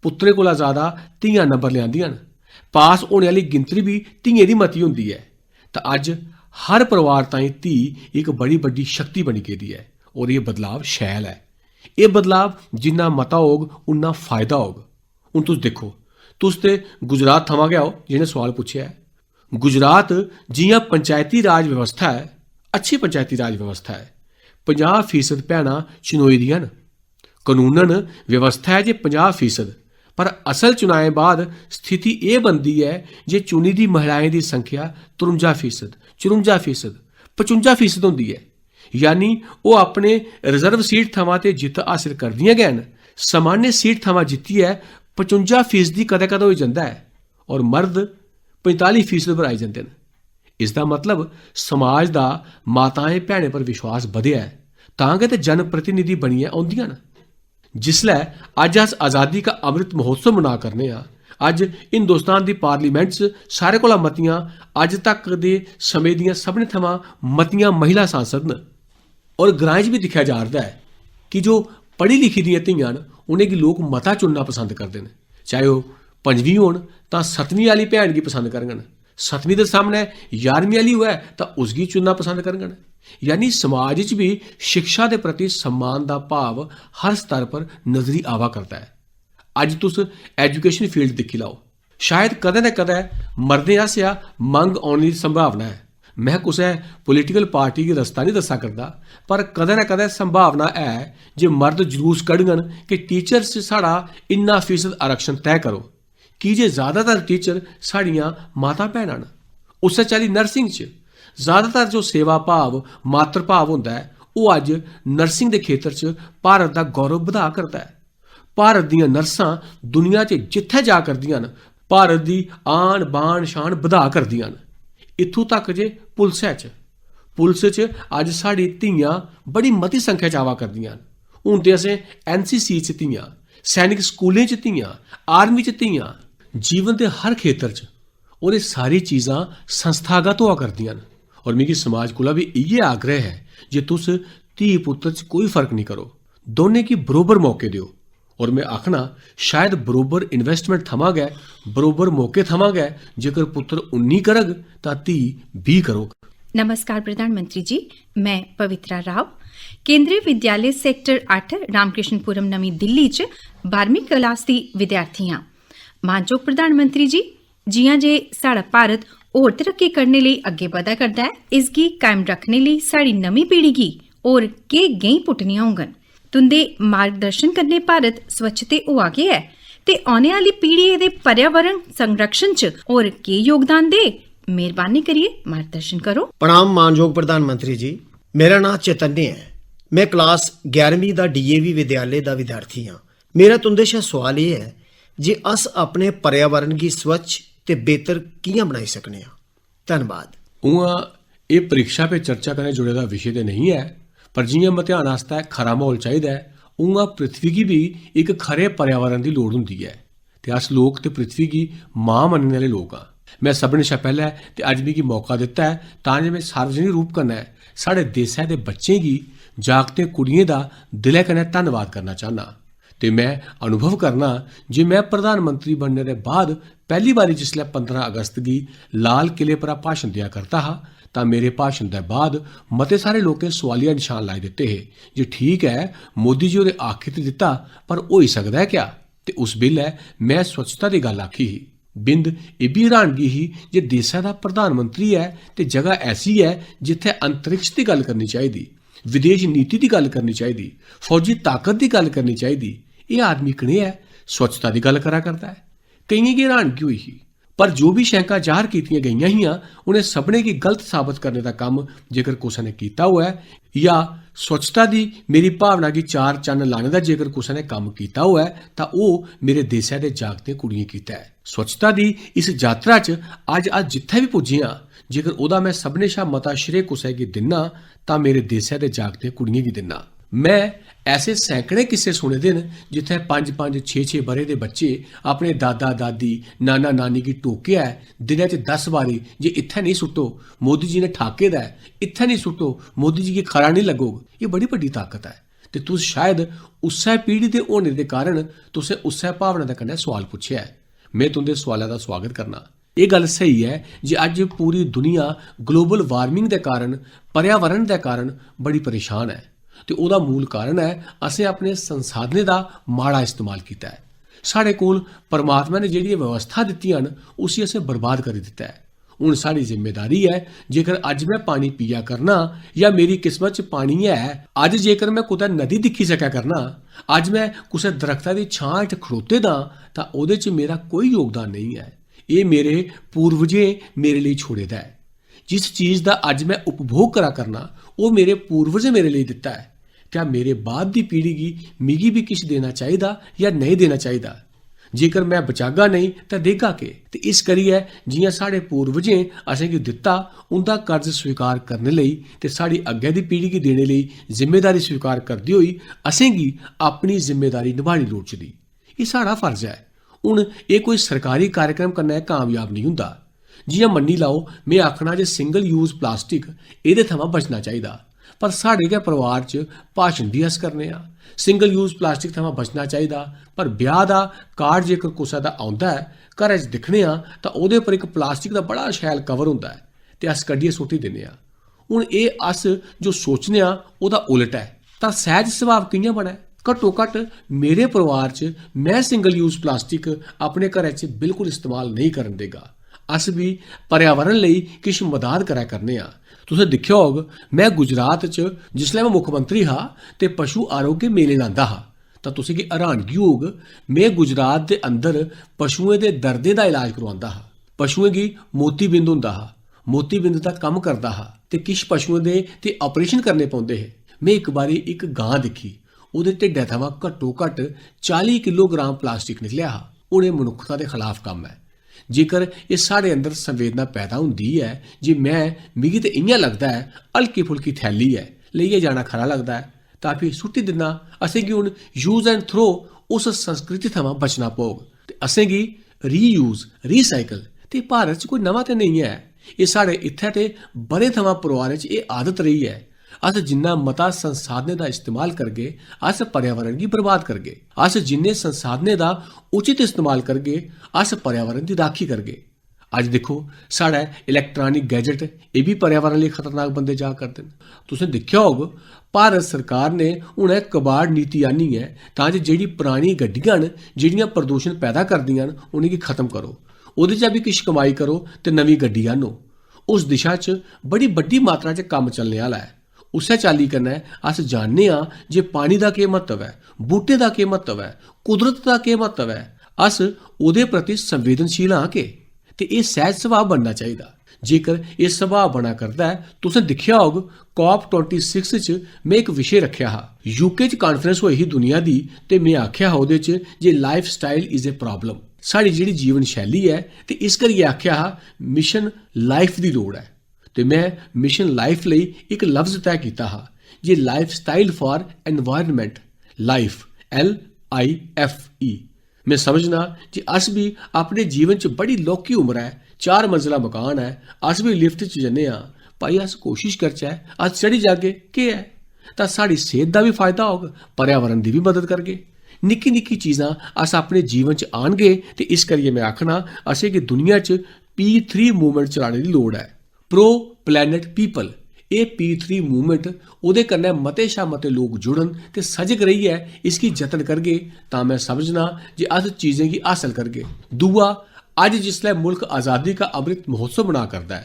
पुत्तरें कोला ज्यादा धियां नंबर लेआंदियां न। पास होने आह्ली गिनतरी बी धियें दी मती होंदी ऐ। तां अज्ज हर परिवार ताईं धी इक बड़ी बड्डी शक्ति बनी गेदी ऐ और एह् बदलाव शैल ऐ। एह् बदलाव जिन्ना मता होग, उन्ना फायदा होग। हून तुस दिक्खो, तुस ते गुजरात थमां गै ओ जि'नें सोआल पुच्छेआ ऐ। गुजरात जि'यां पंचायती राज व्यवस्था ऐ, अच्छी पंचायती राज व्यवस्था ऐ, पंजाह् फीसद भैनां चुनोई दियां न। कनूनन व्यवस्था ऐ जे पंजाह् फीसद, पर असल चुनाएं बाद स्थिति एह् बनदी ऐ जे चुनी दी महिलाएं दी संख्या त्रुंजा फीसद, चरुंजा फीसद, पचुंजा फीसद होंदी ऐ। यानी ओह् अपने रिजर्व सीट थमां ते जित्त हासल करदियां गै न, सामान्य सीट थमां जित्तियै पचुंजा फीसदी कदें-कदें होई जंदा ऐ और मर्द पंजताली फीसद पर आई जंदे न। इसदा मतलब समाज दा माताएं भैनें पर विश्वास बधेआ ऐ, तां गै ते जनप्रतिनिधि बनियै औंदियां न। जिसलै अज्ज अस आजादी का अमृत महोत्सव मना करने आं, अज्ज हिंदुस्तान दी पार्लियामेंट च सारे कोला मतियां, अज्ज तक दे समें दियां सभनें थमां मतियां महिला सांसद न। और ग्राएं च बी दिक्खेआ जा 'रदा ऐ कि जो पढ़ी लिखी दियां धियां न, उ'नेंगी लोक मता चुनना पसंद करदे न। चाहे ओह् पंजमीं होन तां सतमीं आह्ली भैन गी पसंद करङन, सतमीं दे सामनै ञारमीं आह्ली होऐ तां उसगी चुनना पसंद करङन। यानी समाज च बी शिक्षा दे प्रति सम्मान दा भाव हर स्तर पर नजरी आवा करदा ऐ। अज्ज तुस एजुकेशन फील्ड दिक्खी लैओ, शायद कदें ना कदें मर्दें आसेआ मंग औने दी संभावना ऐ। में कुसै पॉलिटिकल पार्टी गी रस्ता निं दस्सा करदा, पर कदें ना कदें संभावना ऐ जे मर्द जलूस कढङन कि टीचर्स च साढ़ा इन्ना फीसद आरक्षण तय करो, की जे ज्यादातर टीचर साढ़ियां माता भैनां न। उस्सै चाल्ली नर्सिंग च ज्यादातर जो सेवा भाव, मातृ भाव होंदा ऐ, ओह् अज्ज नर्सिंग दे खेतर च भारत दा गौरव बधा करदा ऐ। भारत दियां नर्सां दुनिया च जित्थै जा करदियां न, भारत दी आन, बान, शान बधा करदियां न। इत्थूं तक जे पुलसै च, पुलस च अज्ज साढ़ी धियां बड़ी मती संख्या च आवा करदियां न। हून ते असें एनसीसी च धियां, सैनिक स्कूलें च धियां, आर्मी च धियां, जीवन दे हर खेतर च, और एह् सारी चीजां संस्थागत होआ करदियां न। और मिगी समाज कोला बी इ'यै आग्रह ऐ जे तुस धी पुत्तर च कोई फर्क निं करो, दौनें गी बरोबर मौके देओ। और में आखना, शायद बरोबर इन्वेस्टमेंट थमां गै, बरोबर मौके थमां गै जेकर पुत्तर उन्नी करग तां धी बीह् करग। नमस्कार प्रधानमंत्री जी, मैं पवित्रा राव, केंद्रीय विद्यालय सेक्टर अट्ठ, रामकृष्णपुरम, नमीं दिल्ली च बारहवीं क्लास दी विद्यार्थी आं। मानजोग प्रधानमंत्री जी, जि'यां जे साढ़ा भारत होर तरक्की करने लेई अग्गें बधा करदा ऐ, इसगी कायम रक्खने लेई साढ़ी नमीं पीढ़ी गी होर केह् गैंहीं पुट्टनियां होङन? तुं'दे मार्गदर्शन कन्नै भारत स्वच्छ ते होआ गै ऐ, ते औने आह्ली पीढ़ी एह्दे पर्यावरण संरक्षण च होर केह् योगदान दे? मेहरबानी करियै मार्गदर्शन करो। प्रणाम मानजोग प्रधानमंत्री जी, मेरा नांऽ चैतन्य ऐ। में क्लास ग्यारहवीं दा डीएवी विद्यालय दा विद्यार्थी आं। मेरा तुं'दे शा सोआल एह् ऐ जे अस अपने पर्यावरण गी स्वच्छ ते बेहतर कि'यां बनाई सकने आं? धन्नवाद। उ'आं, एह् परीक्षा पे चर्चा कन्नै जुड़े दा विशे ते नेईं ऐ, पर जि'यां मतेहान आस्तै खरा म्हौल चाहिदा ऐ, उ'आं पृथ्वी गी बी इक खरे पर्यावरण दी लोड़ होंदी ऐ। ते अस लोक ते पृथ्वी गी मां मन्नने आह्ले लोक आं। में सभनें शा पैह्लें ते अज्ज मिगी मौका दित्ता ऐ तां जे में सार्वजनिक रूप कन्नै साढ़े देसै दे बच्चें गी जागतें कुड़ियें दा दिलै कन्नै धन्नवाद करना चाह्न्नां। ते में अनुभव करना जे में प्रधानमंत्री बनने दे बाद पैह्ली बारी जिसलै पंदरां अगस्त गी लाल किले परा भाशन देआ करदा हा, तां मेरे भाशन दे बाद मते सारे लोकें सोआलिया नशान लाई दित्ते हे जे ठीक ऐ, मोदी जी होरें आखी ते दित्ता, पर होई सकदा ऐ क्या? ते उस बेल्लै में स्वच्छता दी गल्ल आखी ही। बिंद एह् बी हैरानगी ही जे देसै दा प्रधानमंत्री ऐ ते जगह ऐसी ऐ जित्थै अंतरिक्ष दी गल्ल करनी चाहिदी, विदेश नीति दी गल्ल करनी चाहिदी, फौजी ताकत दी गल्ल करनी चाहिदी। एह् आदमी कनेहा ऐ? स्वच्छता दी गल्ल करा करदा ऐ। केइयें गी हैरानगी होई ही, पर जो बी शैंकां जाहर कीतियां गेइयां हियां, उ'नें सभनें गी गलत साबत करने दा कम्म जेकर कुसै ने कीता होऐ, या स्वच्छता दी मेरी भावना गी चार चन्न लाने दा जेकर कुसै ने कम्म कीता होऐ, तां ओह् मेरे देसै दे जागतें कुड़ियें कीता ऐ। स्वच्छता दी इस जातरा च अज्ज अस जित्थै बी पुज्जे आं, जेकर ओह्दा में सभनें शा मता श्रेय कुसै गी दिन्ना, तां मेरे देसै दे जागतें कुड़ियें गी दिन्ना। में ऐसे सैकड़े किस्से सुने दे न, जित्थै पंज पंज, छे छे ब'रे दे बच्चे अपने दादा दादी, नाना नानी गी टोकेआ ऐ दिनै च दस बारी जे इत्थै नेईं सुट्टो, मोदी जी ने ठाके दा ऐ, इत्थै नेईं सुट्टो, मोदी जी गी खरा नेईं लग्गोग। एह् बड़ी बड्डी ताकत ऐ। ते तुस शायद उस्सै पीढ़ी दे होने दे कारण तुसें उस्सै भावना दे कन्नै सोआल पुच्छेआ ऐ। में तुं'दे सोआलै दा सोआगत करना। एह् गल्ल स्हेई ऐ जे अज्ज पूरी दुनिया ग्लोबल वार्मिंग दे कारण, पर्यावरण दे कारण बड़ी परेशान ऐ। ते ओह्दा मूल कारण ऐ असें अपने संसाधनें दा माड़ा इस्तेमाल कीता ऐ। साढ़े कोल परमात्मा ने जेह्ड़ियां व्यवस्था दित्तियां न, उसी असें बर्बाद करी दित्ता ऐ। हून साढ़ी जिम्मेदारी ऐ, जेकर अज्ज में पानी पिया करना जां मेरी किस्मत च पानी ऐ, अज्ज जेकर में कुतै नदी दिक्खी सकै करना, अज्ज में कुसै दरख्ता दी छां हेठ खड़ोते दा आं, तां ओह्दे च मेरा कोई योगदान नेईं ऐ। एह् मेरे पूर्वजें मेरे लेई छोड़े दा ऐ। जिस चीज दा अज्ज में उपभोग करा करना, ओह् मेरे पूर्वजें मेरे लेई दित्ता ऐ। क्या मेरे बाद दी पीढ़ी गी मिगी बी किश देना चाहिदा जां नेईं देना चाहिदा? जेकर में बचागा नेईं, तां देगा केह्? ते इस करियै जि'यां साढ़े पूर्वजें असेंगी दित्ता, उं'दा कर्ज स्वीकार करने लेई ते साढ़ी अग्गें दी पीढ़ी गी देने लेई जिम्मेदारी स्वीकार करदे होई असेंगी अपनी जिम्मेदारी नभानी लोड़चदी। एह् साढ़ा फर्ज ऐ। हून एह् कोई सरकारी कार्यक्रम कन्नै कामयाब नेईं हुंदा। जि'यां मन्नी लैओ, में आखना जे सिंगल यूज प्लास्टिक, एह्दे थमां बचना चाहिदा। पर साढ़े गै परोआर च भाशन बी अस करने आं, सिंगल यूज प्लास्टिक थमां बचना चाहिदा। पर ब्याह् दा कार्ड जेकर कुसै दा औंदा ऐ, घरै च दिक्खने आं तां ओह्दे पर इक प्लास्टिक दा बड़ा शैल कवर होंदा ऐ ते अस कड्ढियै सुट्टी दिन्ने आं। हून एह् अस जो सोचने आं, ओह्दा उल्ट ऐ। तां सैह्ज सुभाऽ कि'यां बनै? घट्टो घट्ट मेरे परोआर च में सिंगल यूज प्लास्टिक अपने घरै च बिल्कुल इस्तेमाल नेईं करन देगा। अस बी पर्यावरण लेई किश मदाद करै करने आं। तुसें दिक्खेआ होग, में गुजरात च जिसलै में मुक्खमंत्री हा ते पशु आरोग्य मेले लांदा हा, तां तुसेंगी हैरानगी होग, में गुजरात दे अंदर पशुएं दे दर्दें दा इलाज करोआंदा हा। पशुएं गी मोतीबिंद होंदा हा, मोतीबिंद दा कम्म करदा हा ते किश पशुएं दे ते ऑपरेशन करने पौंदे हे। में इक बारी इक गां दिक्खी, ओह्दे ढिड्डै थमां घट्टो घट्ट चाली किलोग्राम प्लास्टिक निकलेआ हा। हून एह् मनुक्खता दे खलाफ कम्म ऐ। जेकर एह् साढ़े अंदर संवेदना पैदा होंदी ऐ जे में, मिगी ते इ'यां लगदा ऐ, हल्की फुल्की थैली ऐ, लेइयै जाना खरा लगदा ऐ, तां फ्ही सुट्टी दिन्ना। असेंगी हून use and throw उस संस्कृति थमां बचना पौग ते असेंगी reuse, recycle, ते भारत च कोई नमां ते नेईं ऐ। एह् साढ़े इत्थै ते ब'रें थमां परोआरें च एह् आदत रेही ऐ। अस जिन्ना मता संसाधनें दा इस्तेमाल करगे, अस पर्यावरण गी बर्बाद करगे। अस जिन्ने संसाधनें दा उचित इस्तेमाल करगे, अस पर्यावरण दी राखी करगे। अज्ज दिक्खो, साढ़ै इलैक्ट्रॉनिक गैजेट, एह् बी पर्यावरण लेई खतरनाक बनदे जा करदे न। तुसें दिक्खेआ होग, भारत सरकार ने हुनै कबाड़ नीति आह्नी ऐ तां जे जेह्ड़ी परानी गड्डियां न, जेह्ड़ियां प्रदूशन पैदा करदियां न, उ'नेंगी खत्म करो, ओह्दे चा बी किश कमाई करो ते नमीं गड्डी आह्नो। उस दिशा च बड़ी बड्डी मात्रा च कम्म चलने आह्ला ऐ। उस्सै चाल्ली कन्नै अस जानने आं जे पानी दा केह् म्हत्तव ऐ, बूह्टें दा केह् म्हत्तव ऐ, कुदरत दा केह् म्हत्तव ऐ। अस ओह्दे प्रति संवेदनशील आं के? ते एह् सैह्ज सुभाऽ बनना चाहिदा। जेकर एह् सुभाऽ बना करदा ऐ, तुसें दिक्खेआ होग, कॉप ट्वेंटी सिक्स च में इक विशे रक्खेआ हा। यूके च कांफ्रेंस होई ही दुनिया दी ते में आखेआ हा ओह्दे च जे lifestyle is a problem। साढ़ी जेह्ड़ी जीवन शैली ऐ, ते इस करियै आखेआ हा मिशन लाइफ दी लोड़ ऐ। ते में मिशन लाइफ लेई इक लफ्ज तय कीता हा जे lifestyle for environment, life, L I F E। में समझना जे अस बी अपने जीवन च बड़ी लौह्की उम्र ऐ, चार मंजला मकान ऐ, अस बी लिफ्ट च जन्ने आं। भाई, अस कोशिश करचै, अस चढ़ी जागे, केह् ऐ? तां साढ़ी सेह्त दा बी फायदा होग, पर्यावरण दी बी मदद करगे। निक्की निक्की चीजां अस अपने जीवन च आह्नगे ते इस करियै में आखना, असेंगी दुनिया च पी थ्री मूवमेंट चलाने दी लोड़ ऐ। प्रो प्लैनेट पीपल, एह् पी थ्री मूवमेंट, ओह्दे कन्नै मते शा मते लोक जुड़न ते सजग रेहियै इसगी जतन करगे तां में समझना जे अस चीजें गी हासल करगे। दूआ, अज्ज जिसलै मुल्ख आजादी का अमृत महोत्सव मना करदा ऐ,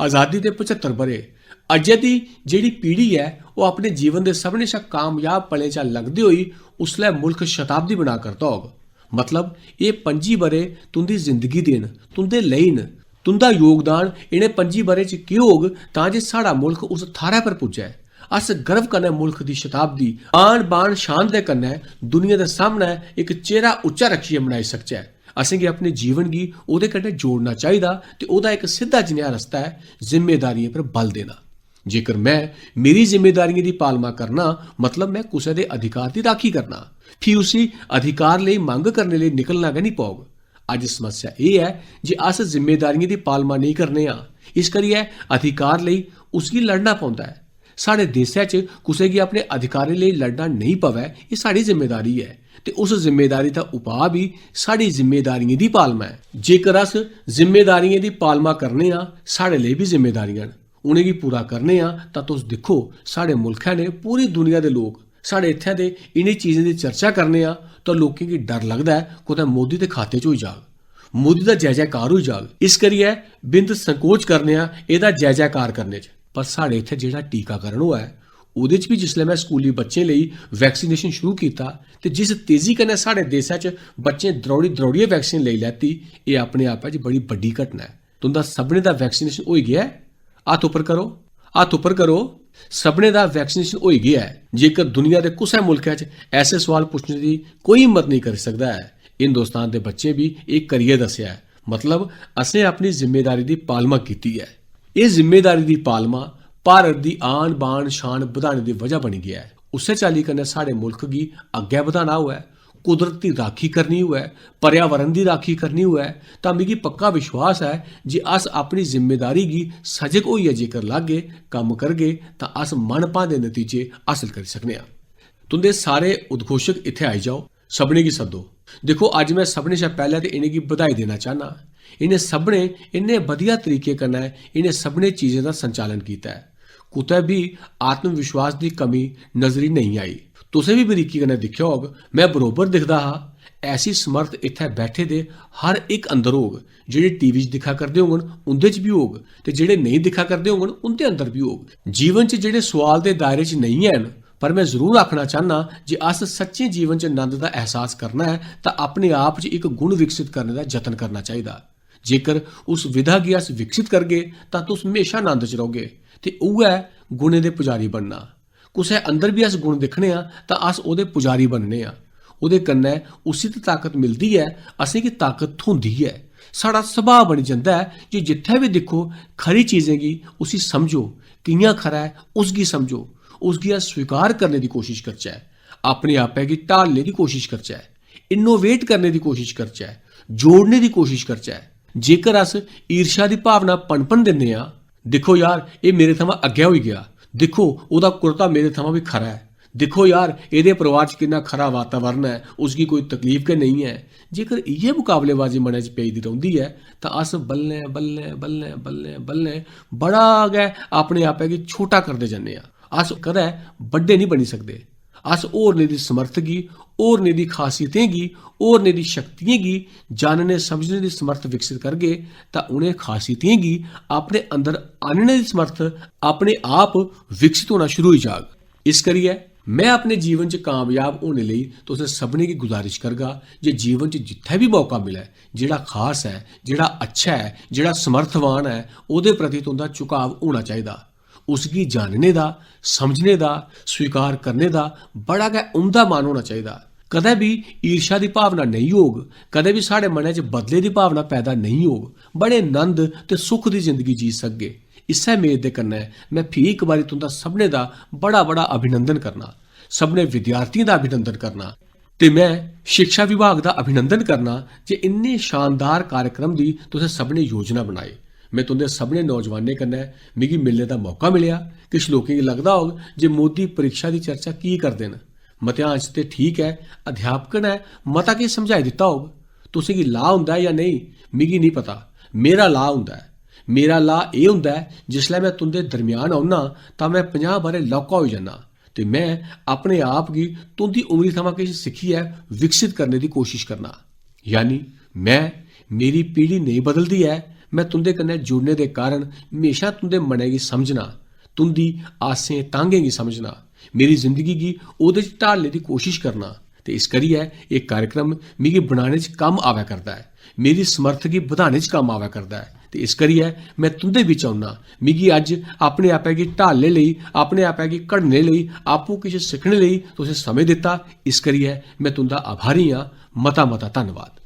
आजादी दे पचत्तर ब'रे, अज्जै दी जेह्ड़ी पीढ़ी ऐ ओह् अपने जीवन दे सभनें शा कामयाब पलें चा लंघदे होई उसलै मुल्ख शताब्दी मना करदा होग। मतलब, एह् पंजी ब'रे तुं'दी जिंदगी दे न, तुं'दे लेई न। तुं'दा योगदान इ'नें पंजी ब'रें च केह् होग तां जे साढ़ा मुल्ख उस थाह्रै पर पुज्जै? अस गर्व कन्नै मुल्ख दी शताब्दी आन बान शान दे कन्नै दुनिया दे सामनै इक चेहरा उच्चा रक्खियै मनाई सकचै। असेंगी अपने जीवन गी ओह्दे कन्नै जोड़ना चाहिदा ते ओह्दा इक सिद्धा जनेहा रस्ता ऐ जिम्मेदारियें पर बल देना। जेकर में मेरी जिम्मेदारियें दी पालमा करना, मतलब में कुसै दे अधिकार दी राखी करना, फ्ही उसी अधिकार लेई मंग करने लेई निकलना गै निं पौग। अज्ज समस्या एह् ऐ जे अस जिम्मेदारियें दी पालमा नेईं करने आं, इस करियै अधिकार लेई उसगी लड़ना पौंदा ऐ। साढ़े देसै च कुसै गी अपने अधिकारें लेई लड़ना नेईं पवै, एह् साढ़ी जिम्मेदारी ऐ ते उस जिम्मेदारी दा उपाऽ बी साढ़ी जिम्मेदारियें दी पालमा ऐ। जेकर अस जिम्मेदारियें दी पालमा करने आं, साढ़े लेई बी जिम्मेदारियां न, उ'नेंगी पूरा करने आं, तां तुस दिक्खो, साढ़े मुल्खै ने पूरी दुनिया दे लोक, साढ़े इत्थै दे इ'नें चीजें दी चर्चा करने आं, तां लोकें गी डर लगदा ऐ कुतै मोदी दे खाते च होई जाग, मोदी दा जय जयकार होई जाग। इस करियै बिंद संकोच करने आं एह्दा जय जयकार करने च। पर साढ़े इत्थै जेह्ड़ा टीकाकरण होआ ऐ, ओह्दे च बी जिसलै में स्कूली बच्चें लेई वैक्सीनेशन शुरू कीता ते जिस तेजी कन्नै साढ़े देसै च बच्चें द्रौड़ी द्रौड़ियै वैक्सीन लेई लैती, एह् अपने आपै च बड़ी बड्डी घटना ऐ। तुं'दा सभनें दा वैक्सीनेशन होई गेआ ऐ? हत्थ उप्पर करो, हत्थ उप्पर करो। सभनें दा वैक्सीनेशन होई गेआ ऐ। जेकर दुनिया दे कुसै मुल्कै च ऐसे सोआल पुच्छने दी कोई हिम्मत नेईं करी सकदा ऐ, हिंदुस्तान दे बच्चें बी एह् करियै दस्सेआ ऐ। मतलब, असें अपनी जिम्मेदारी दी पालमा कीती ऐ। एह् जिम्मेदारी दी पालमा भारत दी आन बान शान बधाने दी वजह बनी गेआ ऐ। उस्सै चाल्ली कन्नै साढ़े मुल्ख गी अग्गै बधाना होऐ, कुदरत दी राखी करनी होऐ, पर्यावरण दी राखी करनी होऐ, तां मिगी पक्का विश्वास ऐ जे अस अपनी जिम्मेदारी गी सजग होइयै जेकर लागगे, कम्म करगे, तां अस मन भांदे नतीजे हासल करी सकने आं। तुं'दे सारे उद्घोशक इत्थै आई जाओ, सभनें गी सद्दो। दिक्खो, अज्ज में सभनें शा पैह्लें ते इ'नेंगी बधाई देना चाह्न्नां। इ'नें सभनें इन्ने बधिया तरीके कन्नै इ'नें सभनें चीजें दा संचालन कीता ऐ। कुतै बी आत्मविश्वास दी कमी नजरी नेईं आई। तुसें बी बरीकी कन्नै दिक्खेआ होग, में बरोबर दिखदा हा, ऐसी समर्थ इत्थै बैठे दे हर इक अंदर होग। जेह्ड़े टीवी च दिक्खा करदे होङन, उं'दे च बी होग, ते जेह्ड़े नेईं दिक्खा करदे होङन, उं'दे अंदर बी होग। जीवन च जेह्ड़े सोआल दे दायरे च नेईं हैन, पर में जरूर आखना चाह्न्नां जे अस सच्चें जीवन च नंद दा एहसास करना ऐ, तां अपने आप च इक गुण विकसित करने दा जतन करना चाहिदा। जेकर उस विधा गी अस विकसित करगे, तां तुस म्हेशा नंद च रौह्गे, ते उ'ऐ गुणें दे पुजारी बनना। कुसै अंदर बी अस गुण दिक्खने आं, तां अस ओह्दे पुजारी बनने आं। ओह्दे कन्नै उसी ते ताकत मिलदी ऐ, असेंगी ताकत थ्होंदी ऐ। साढ़ा सुभाऽ बनी जंदा ऐ जे जित्थै बी दिक्खो, खरी चीजें गी, उसी समझो, कि'यां खरा ऐ, उसगी समझो, उसगी अस स्वीकार करने दी कोशश करचै, अपने आपै गी ढालने दी कोशश करचै, इनोवेट करने दी कोशश करचै, जोड़ने दी कोशश करचै। जेकर अस ईर्ष्या दी भावना पनपन दिन्ने आं, "दिक्खो यार, एह् मेरे थमां अग्गें होई गेआ, दिक्खो, ओह्दा कुर्ता मेरे थमां बी खरा ऐ, दिक्खो यार, एह्दे परोआर च किन्ना खरा वातावरण ऐ, उसगी कोई तकलीफ गै नेईं ऐ।" जेकर इ'यै मकाबलेबाजी मनै च पेई दी रौंह्दी ऐ, तां अस बल्लें, बल्लें, बल्लें, बल्लें, बल्लें बड़ा गै अपने आपै गी छोटा करदे जन्ने आं। अस कदें बड्डे निं बनी सकदे। अस होरनें दी समर्थ गी, होरनें दी खासियतें गी, होरनें दी शक्तियें गी जानने समझने दी समर्थ विकसित करगे, तां उ'नें खासियतें गी अपने अंदर आह्नने दी समर्थ अपने आप विकसित होना शुरू होई जाग। इस करियै में अपने जीवन च कामयाब होने लेई तुसें सभनें गी गुजारिश करगा जे जीवन च जित्थै बी मौका मिलै, जेह्ड़ा खास ऐ, जेह्ड़ा अच्छा ऐ, जेह्ड़ा समर्थवान ऐ, ओह्दे प्रति तुं'दा झुकाव होना चाहिदा। उसगी जानने दा, समझने दा, स्वीकार करने दा बड़ा गै उम्दा मन होना चाहिदा। कदें बी ईर्ष्या दी भावना नेईं होग, कदें बी साढ़े मनै च बदले दी भावना पैदा नेईं होग। बड़े नंद ते सुख दी जिंदगी जी सकगे। इस्सै मेद दे कन्नै में फ्ही इक बारी तुं'दा सभनें दा बड़ा-बड़ा अभिनंदन करना, सभनें विद्यार्थियें दा अभिनंदन करना। ते में शिक्षा विभाग दा अभिनंदन करना जे इन्ने शानदार कार्यक्रम दी तुसें सभनें योजना बनाई। में तुं'दे सभनें नौजवानें कन्नै मिगी मिलने दा मौका मिलेआ। किश लोकें गी लगदा होग जे मोदी परीक्षा दी चर्चा की करदे न। मतेआं च ते ठीक ऐ, अध्यापक नै मता किश समझाई दित्ता होग। तुसें गी लाह् होंदा ऐ जां नेईं, मिगी निं पता। मेरा लाह् होंदा ऐ। मेरा लाह् एह् होंदा ऐ, जिसलै में तुं'दे दरम्यान औन्ना तां में पंजाह् ब'रे लौह्का होई जन्ना ते में अपने आप गी तुं'दी उमरी थमां किश सिक्खियै विकसित करने दी कोशश करना। यानी में, मेरी पीढ़ी नेईं बदलदी ऐ, में तुं'दे कन्नै जुड़ने दे कारण म्हेशां तुं'दे मनै गी समझना, तुं'दी आसें तांह्गें गी समझना, मेरी जिंदगी गी ओह्दे च ढालने दी कोशश करना। ते इस करियै एह् कार्यक्रम मिगी बनाने च कम्म आवै करदा ऐ, मेरी समर्थ गी बधाने च कम्म आवै करदा ऐ। ते इस करियै में तुं'दे बिच औन्ना। मिगी अज्ज अपने आपै गी ढालने लेई, अपने आपै गी घड़ने लेई, आपूं किश सिक्खने लेई तुसें समें दित्ता। इस करियै में तुं'दा आभारी आं। मता मता धन्नवाद।